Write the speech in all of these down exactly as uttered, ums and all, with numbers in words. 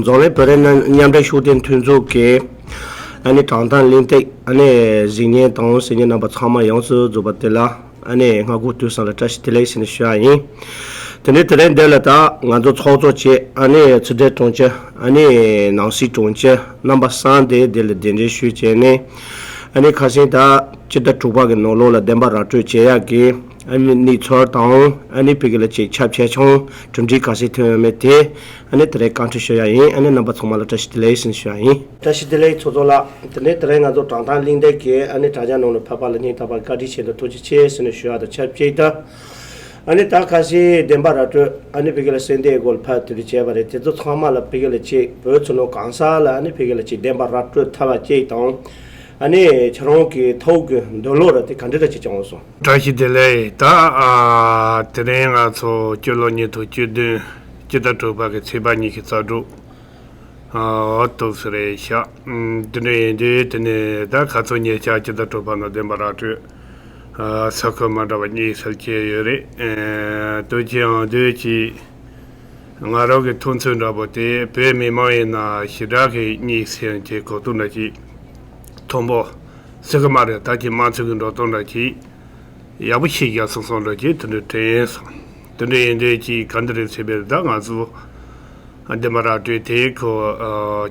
འཛམ་གླིང་བོད་རིགས་མཉམ་འབྲེལ་ཤུགས་ལྡན་མཐུན་ཚོགས་ཀྱི་ཨ་ནི་དྲང་གཏམ་གླེང་སྟེགས་ཨ་ནི་གཟིགས་མཁན་དང་གསན་མཁན་རྣམ་པ་ཚང་མ་ཡོངས་སུ་རྫོགས་པ་དེ་ལ་ཨ་ནི་སྔ་དགོང་དུས་བཟང་ལ་བཀྲ་ཤིས་བདེ་ལེགས་ཟེར་ནས་ཞུ་ཡ་ཡིན། དེ་ནས་དེ་རིང་འདི་ལ་ད་ང་ཚོ་ཚོགས་གཙོ་བཅས་ཨ་ནི་ཚུལ་ཁྲིམས་དྲུང་ཆེ་ཨ་ནི་ནང་སྲིད་དྲུང་ཆེ་རྣམ་པ་གསུམ་དེ་འདི་ལ་གདན་འདྲེན་ཞུས་བྱས་ནས་ཨ་ནི་ཁ་སང་ད་སྤྱི་ཟླ་དྲུག་པ་གི་ནང་ལོགས་ལ་བདེན་པ་ར་སྤྲོད་བྱེད་ཡག་གི་ཨ་ནི་གནས་ཚུལ་དང་ཨ་ནི་ཕ་གི་ལ་ཅིག་ཁྱབ་ཆེ་ཆུང་གྲུབ་འབྲས་ག་ཚོད་ཐོན་ཡོད་མེད་དེ་ཨ་ནི་དེ་རིང་བཀའ་འཁྲོལ་ཞུ་ཡ་ཡིན། ཨ་ནི་རྣམ་པ་ཚང་མ་ལ་བཀྲ་ཤིས་བདེ་ལེགས་ཟེར་ནས་ཞུ་ཡ་ཡིན། བཀྲ་ཤིས་བདེ་ལེགས་ཚོགས་གཙོ་ལགས། དེ་ནས་དེ་རིང་ང་ཚོ་དྲང་གཏམ་གླེང་སྟེགས་ཀྱི་ཨ་ནི་དྲ་རྒྱ་ནང་ལ་ཕེབས་པ་ལ་སྙིང་ཐག་པ་བཀའ་དྲིན་ཆེ་དང་ཐུགས་རྗེ་ཆེ་ཟེར་ནས་ཞུ་ཡ་དང་ཆབས་ཅིག་ཏུ། ཨ་ནི་ད་ཁ་སང་བདེན་པ་ར་སྤྲོད་ཨ་ནི་ཕ་གི་ལ་གསལ་འདེབས་སྐོར་ལ་ཕར་དེ་འདྲ་བྱས་པ་རེད། དེ་ཚོ་ཚང་མ་ལ་ཕ་གི་ལ་ཅིག་བོད་ཕྱི་ནང་གང་ས་ལ་ཨ་ནི་ཕ་གི་ལ་ཅིག་བདེན་པ་ར་སྤྲོད་ཐུབ་པ་ཅིག་དང་། ཨ་ནི་ཁྱེད་རང་གི་ཐུགས་ཀྱི་འདོད་བློ་ར་དེ་ག་འདྲ་ར་ཅིག་བྱུང་སོང་། བཀྲ་ཤིས་བདེ་ལེགས། ད་ཨ་དེ་རིང་ང་ཚོ་སྤྱི་ལོ་ཉིས་སྟོང་བཅུ་བདུན་སྤྱི་ཟླ་དྲུག་པ་གི་ཚེས་པ་ཉི་ཤུ་རྩ་དྲུག་ཨོ་ཏོག་ཙམ་རེད་ཤག་དེ་འདྲ་ཡིན་དུས་དེ་ནས་ད་ཁ་ཚོན་ཉེ་ཆར་སྤྱི་ཟླ་དྲུག་པ་ནང་བདེན་པ་ར་སྤྲོད་ས་ཁུལ་མ་འདྲ་བ་གཉིས་སེལ་བྱས་ཡོད་རེད། དུས་ཀྱང་དུས་ཀྱི་ང་རང་གི་མཐོང་ཚུལ་འདྲ་པོ་དེ་བོད་མི་མང་ཡིན་ན་ཞེ་དྲག་གི་གཉིས་སེལ་གྱི་གོ་རྟོགས་འདྲ་ཅིག་མཐོན་པོ་སྲིད་གི་མ་རེད། ད་ཀྱི་དམངས་གཙོ་གི་འགྲོ་སྟངས་འདྲ་ཅིག་ཡག་པོ་ཞིག་རྒྱག་སོང་སོང་འདྲ་ཅིག་དེ་འདྲ་དྲན་སོང་། དེ་འདྲ་ཡིན་དུས་ཀྱི་ག་འདི་རེད་ཟེར་བས་ད་ང་ཚོ་བདེན་པ་ར་སྤྲོད་དེ་ཁོ་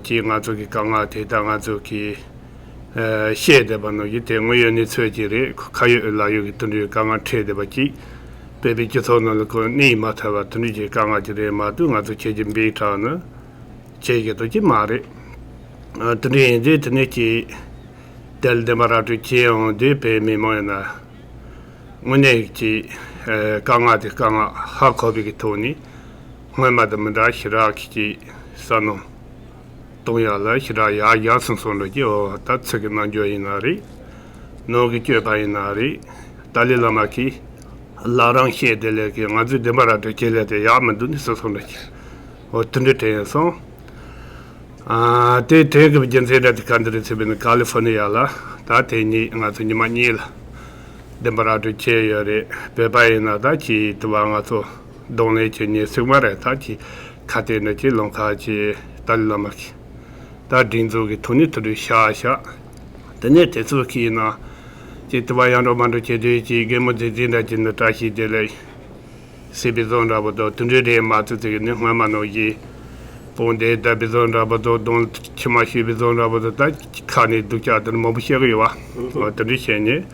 ཀྱིས་ང་ཚོ་གི་དཀའ་ངལ་དེ་ད་ང་ཚོ་གི་བཤད་བསྡད་པ་ནང་བཞིན་དེ་དངོས་ཡོད་གནས་ཚུལ་ཅིག་རེད། ཁོ་ཁ་ཡོད་ལག་ཡོད་ཀྱི་དེ་འདྲའི་དཀའ་ངལ་འཕྲད་བསྡད་པ་ཅིག་བོད་པའི་སྤྱི་ཚོགས་ནང་ལ་ཁོ་གནས་མ་ཐུབ་པ་དེ་འདྲའི་ཀྱི་དཀའ་ངལ་ཅིག་རེད་མ་གཏོགས་ང་ཚོ་ཁྱེད་ཀྱི་འབིགས་དྲག་ནི་བྱེད་ཀྱི་འདུག་ཀྱི་མ་རེད། ཨ། དེ་འདྲ་ཡིན་དུས་དེ་ནས་ཀྱི་དེ་ལ་བདེན་པ་ར་སྤྲོད་བྱེད་ཡོང་དུས་བོད་མི་མང་ཡིན་ན་དངོས་གནས་ཀྱི་ཨ་དཀའ་ངལ་དེ་དཀའ་ངལ་ཧ་གོ་བའི་གི་ཐོག་ནས་སྔོན་མ་དང་མི་འདྲ་ཞེ་དྲག་གི་ཀྱི་བསམ་མནོ་གཏོང་ཡག་ལ་ཞེ་དྲག་ཡག་ཡག་སོང་སོང་འགྲོ་ཀྱི། འོ་ད་ཚིག་གི་རྣམ་འགྱུར་ཡིན་ན་རེད། ནང་གི་སྤྱོད་པ་ཡིན་ན་རེད། ཏཱ་ལའི་བླ་མ་གིས་བླ་རང་བཤད་དེ་ལས་ཀྱི་ང་ཚོས་བདེན་པ་ར་སྤྲོད་བྱེད་ལས་དེ་ཡག་མི་འདུག་ནི་སོང་སོང་འགྲོ་ཀྱི། འོ་དེ་འདྲ་དྲན་སོང་། ཨ། དེ་དྲན་དགོས་པའི་རྒྱུ་མཚན་འདྲ་དེ་ག་འདི་རེད་ཟེར་བས་ན་ཀ་ལི་ཧྥོ་ནི་ཡ་ལ་ད་དེ་ཉིད་ང་ཚོ་ཉི་མ་གཉིས་ལ་བདེན་པ་ར་སྤྲོད་བྱས་ཡོད་རེད། བོད་པ་ཡིན་ན་ད་ཅིག་དུ་བ་ང་ཚོ་གདོང་ལེན་བྱེད་ཉེན་སྲིད་མ་རེད། ད་ཅིག་ཁ་གཏད་ནས་ཅིག་ལོང་ཁ་ཅིག་ཏཱ་ལའི་བླ་མ་གི་ད་སྒྲིག་འཛུགས་ཀྱི་ཐོག་ནས་དུ་རུ་བཞག་བཞག་དེ་ནས་དེ་ཚོ་གི་ཡིན་ན་ཅིག་དུ་བ་ཡང་འགྲོ་མ་འགྲོ་བྱེད་དུས་ཅིག་རྒན་མོ་རྫིག་རྫིག་འདྲ་ཅིག་ནི་བཀྲ་ཤིས་བདེ་ལེགས། སྲིད་པའི་བཟོ་འདྲ་པོ་དང་དུད་འགྲོའི་སྒྲས་མ་ཚིག་ཚིག་གི་ནི་སྔོན་མ་ནང་བཞིན་དཔུང་སྡེ་བརྡབ་པའི་བཟོ་འདྲ་པོ་དང་གདོང་མཆི་མ་གཤེར་བའི་བཟོ་འདྲ་པོ་དང་ད་ཁ་ནས་སྡུག་ཅག་དེ་འདྲ་མང་པོ་བཤད་གི་ཡོད་པ། འོ་དེ་འདྲ་བཤད་ནས་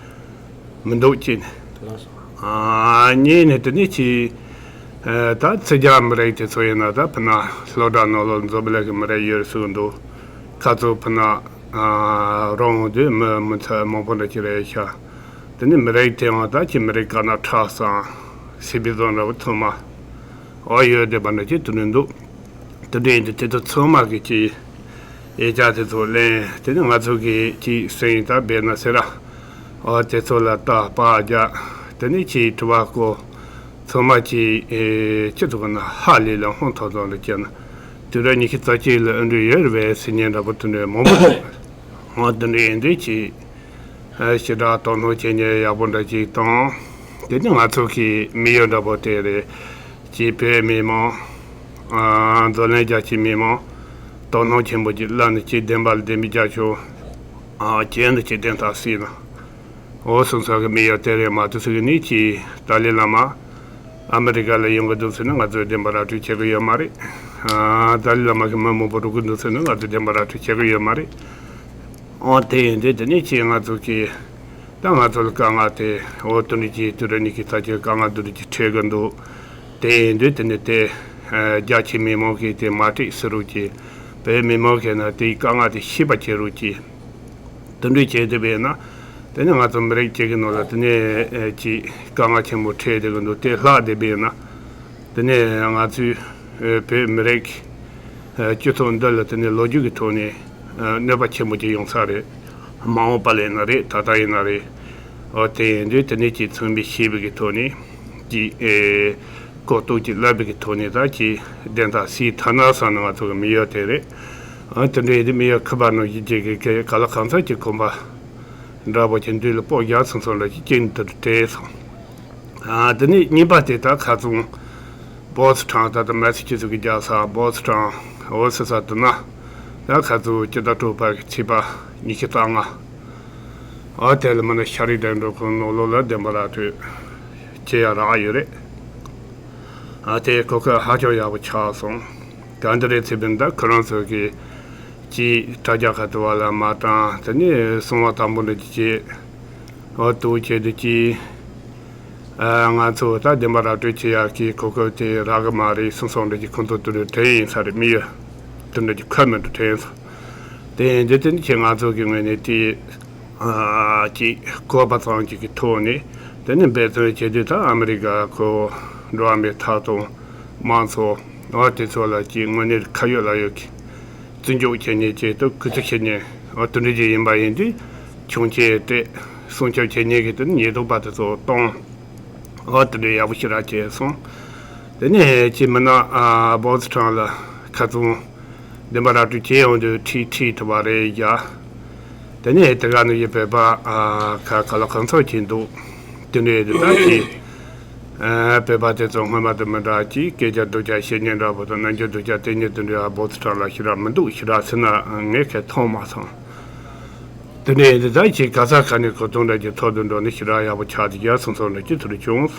མི་འདུག་ཅེས་ནས། ཨ་གཉིས་ནས་དེ་ནས་ཅི། ད་ཚིག་རྒྱག་མི་རིགས་དེ་ཚོ་ཡིན་ན་ད་ཕུ་ན་སློབ་གྲྭ་ནང་ལོགས་འཛོམས་ལས་ཀྱི་མི་རིགས་ཡོད་སུ་འདུག་ཁ་ཚོ་ཕུ་ན་རོང་དུ་མི་མི་ཚ་མང་པོ་འདྲ་ཅི་རེད་ཤག་དེ་ནི་མི་རིགས་དེའང་ད་ཅི་མི་རིགས་དཀར་ནག་ཁྲ་སང་སྲིད་པའི་བཟོ་འདྲ་བོ་ཚང་མ་འོ་ཡོད་བསྡད་པ་འདྲ་ཅིག་དུ་ནི་འདུག་དེ་འདྲ་ཡིན་དུས་དེ་ཚོ་ཚང་མ་གི་ཅི་ཡིག་ཆ་དེ་ཚོ་ལེན་དེ་ནི་ང་ཚོ་གི་ཅི་སེམས་ད་བེད་ན་ཟེར་ར་འོ་དེ་ཚོ་ལ་ལྟ་བ་རྒྱག་དེ་ནི་ཅི་དྲི་བ་བཀོད་ཚང་མ་ཅི་ཅི་ཚོ་གི་ན་ཧ་ལས་ལ་ཧོན་ཐོག་ཐོག་ལ་བྱས་ན་དུས་རབས་ཉི་ཤུ་རྩ་གཅིག་ལ་ཨ་འགྲུལ་ཡོད་རེད་བས་ཟེར་མཁན་འདྲ་པོ་དེ་འདྲ་མང་པོ་འདུག་འོ་དེ་འདྲ་ཡིན་དུས་ཅི། ཞེ་དྲག་དོ་སྣང་བྱེད་མཁན་ཡག་པོ་འདྲ་ཅིག་དང་། དེ་ནི་ང་ཚོ་གི་དམིགས་ཡུལ་འདྲ་པོ་དེ་རེད། ཅིག་བོད་མི་མང་། འཛམ་གླིང་རྒྱལ་སྤྱིའི་མི་མང་དོ་སྣང་ཆེན་པོ་ཅིག་བླངས་ནས་ཅིག་བདེན་པ་ལ་བདེན་པའི་རྒྱབ་སྐྱོར་བྱས་ནས་ཅིག་བདེན་མཐའ་གསལ་ན། འོ་སོང་ཙང་གི་དམིགས་ཡུལ་དེ་རེད་མ་གཏོགས་ཟེར་གི་ནི་ཅིག་ཏཱ་ལའི་བླ་མ་ཨ་མི་རི་ཀ་ལ་ཡོང་གི་འདུག་ཟེར་ན་ང་ཚོས་བདེན་པ་ར་སྤྲོད་བྱེད་གི་ཡོད་མ་རེད། ཏཱ་ལའི་བླ་མ་གི་མི་མང་པོ་འགྲོ་གི་འདུག་ཟེར་ན་ང་ཚོས་བདེན་པ་ར་སྤྲོད་བྱེད་གི་ཡོད་མ་རེད། འོ་དེ་ཡིན་དུས་དེ་ནས་ཅིག་ང་ཚོ་གིས་ད་ང་ཚོ་ལ་དཀའ་ངལ་དེ་འོ་དུ་འདྲི་གྱིས་དུ་ར་ནི་གི་ཚ་ཆེ་དཀའ་ངལ་དུ་འདྲི་གྱིས་འཕྲད་གི་འདུག་དེ་ཡིན་དུས་དེ་ནས་དེ་རྒྱ་ཆེ་མི་མང་གིས་དེ་མ་སྤྲད་ཟེར་རོགས་གྱིས་བོད་མི་མང་གིས་ན་དེའི་དཀའ་ངལ་དེ་ཤེས་པ་བྱེད་རོགས་གྱིས་དུ་འདྲི་བྱེད་དེ་བས་ན་དེ་ནས་ང་ཚོ་མི་རིགས་གཅིག་གི་ནང་ལ་དེ་ནས་ཅིག་དཀའ་ངལ་ཆེན་པོ་འཕྲད་དེ་གི་འདུག་དེ་ལྷག་དེ་བས་ན། དེ་ནས་ང་ཚོས་བོད་མི་རིགས་སྤྱི་ཚོགས་འདི་ལ་དེ་ནས་ལོ་རྒྱུས་ཀྱི་ཐོག་ནས་གནོད་པ་ཆེན་པོ་ཅིག་ཡོང་ས་རེད། མ་འོངས་པ་ལ་ཡིན་ན་རེད་ད་ལྟ་ཡིན་ན་རེད། འོ་དེ་ཡིན་དུས་དེ་ནས་ཅིག་ཚང་མས་ཤེས་པའི་གི་ཐོག་ནས་ཅིག་གོ་རྟོགས་ཅིག་བསླབ་པའི་གི་ཐོག་ནས་ད་ཅིག་བདེན་མཐའ་གསལ་ཐ་ན་བསམ་ནས་ང་ཚོ་གི་དམིགས་ཡུལ་དེ་རེད། འོ་དེ་འདྲ་ཡིན་དུས་དམིགས་ཡུལ་ཁུ་བ་ནང་བཞིན་ཅིག་གི་ག་ལ་གང་འཚམ་ཅིག་གོམ་པ་འདྲ་པོ་ཅིག་མདུན་ལ་སྤོ་རྒྱག་སོང་སོང་ལ་ཅིག་ཅིག་འདིར་བྲེལ་སོང་། ཨ། དེ་ནས་གཉིས་པ་དེ་ད་ཁ་སང་བོ་སི་ཊོན་ད་ལྟ་མེ་སི་ཆུ་སེ་ཊི་གི་རྒྱལ་ས་བོ་སི་ཊོན་ འོ་སི་ས་དུ་ན་ད་ཁ་ཚུ་སྤྱི་ཟླ་དྲུག་པ་གི་ཚེས་པ་ཉི་ཤུ་རྩ་ལྔ། འོ་དེ་ལ་མི་ནི་ཤ་རིག་དང་འགྲོ་ཁུངས་ནོར་ལོ་ལ་བདེན་པ་ར་སྤྲོད་བྱེད་ཡ་རག་ཡོད་རེད། ཨ་དེ་གོ་སྐབས་ཧ་ཅང་ཡག་པོ་ཆགས་སོང་། ག་འདི་རེད་ཚེ་བིན་ད་ཁོ་རང་ཚོ་གི་ཅིག་དྲ་རྒྱ་ཁ་ཐུ་བ་ལ་མ་དྲང་དེ་ནི་གསང་བ་དང་པོ་འདྲ་ཅིག་བྱེད། འོ་དུ་བྱེད་དུ་ཅིག་ཨ་ང་ཚོ་ད་བདེན་པ་ར་སྤྲོད་བྱེད་ཡག་གི་གོ་སྐབས་དེ་རག་གི་མ་རེད་གསུངས་སོང་འདྲ་ཅིག་ཁོང་ཚོ་དུ་རེ་དྲན་ཡིན་ས་རེད་མི་ཡོད། དུ་འདྲ་ཅིག་ཁ་མི་འདུག་དྲན་སོང་། དེ་ཡིན་དུས་དེ་ནི་ཁྱེད་ང་ཚོ་གི་ངོས་ནས་དེ། ཨ་ཅིག་གོ་བ་ཙམ་ཅིག་གི་ཐོག་ནས་དེ་ནི་འབད་བརྩོན་བྱེད་དུས་ད་ཨ་མི་རི་ཀ་ཁོ་འགྲོ་བ་མིའི་ཐོབ་ཐང་དམངས་གཙོ་འོ་དེ་ཚོ་ལ་ཅིག་དངོས་གནས་ཁ་ཡོད་ལག་ཡོད་ཀྱི་བརྩི་འཇོག་བྱེད་མཁན་ཅིག་ཏུ་གུས་བརྩི་བྱེད་མཁན་འོ་དེ་འདྲ་ཅིག་ཡིན་པ་ཡིན་དུས་ཆུང་ཆེ་སྤྲད་སྲུང་སྐྱོབ་བྱེད་མཁན་གྱི་དེ་ནི་ཉེན་རྟོག་པ་དེ་ཚོ་གཏོང་འོ་དེ་འདྲ་ཡག་པོ་ཞེ་དྲག་བྱས་སོང་། དེ་ནས་ཅིག་མི་ན་ཨ་བོ་སི་ཁྲང་ལ་ཁ་ཚུང་བདེན་པ་ར་སྤྲོད་བྱེད་ཡོང་དུས་ཁྲིད་ཁྲིད་ཐུབ་པ་རེད་ཡ། དེ་ནས་དེ་ག་ནས་ཡི་བོད་པ་ཨ་ཁ་ཁ་ལ་གང་ཚོགས་ཀྱིན་འདུག་དེ་འདྲའི་དེ་ལྟར་གྱིས་ཨ་བོད་པ་དེ་ཚོ་སྔོན་མ་དང་མི་འདྲ་ཅིག་སྐད་ཆ་སྡུག་ཅག་བཤད་མཁན་འདྲ་པོ་དང་རྣམ་འགྱུར་སྡུག་ཅག་བསྟན་མཁན་དེ་འདྲའི་ཨ་བོ་སི་ཁྲང་ལ་ཞེ་དྲག་མི་འདུག་ཞེ་དྲག་ཟེར་ན་ངས་ཁས་མཐོང་མ་སོང་། དེ་འདྲའི་དེ་ལྟར་གྱིས་ག་ས་ག་ནས་གོ་སྟོན་འདྲ་གྱི་ཐོག་ཏུ་འགྲོ་ནས་ཞེ་དྲག་ཡག་པོ་ཆགས་དེ་རྒྱ་སོང་སོང་འདྲ་ཅིག་དེ་འདྲ་བྱུང་།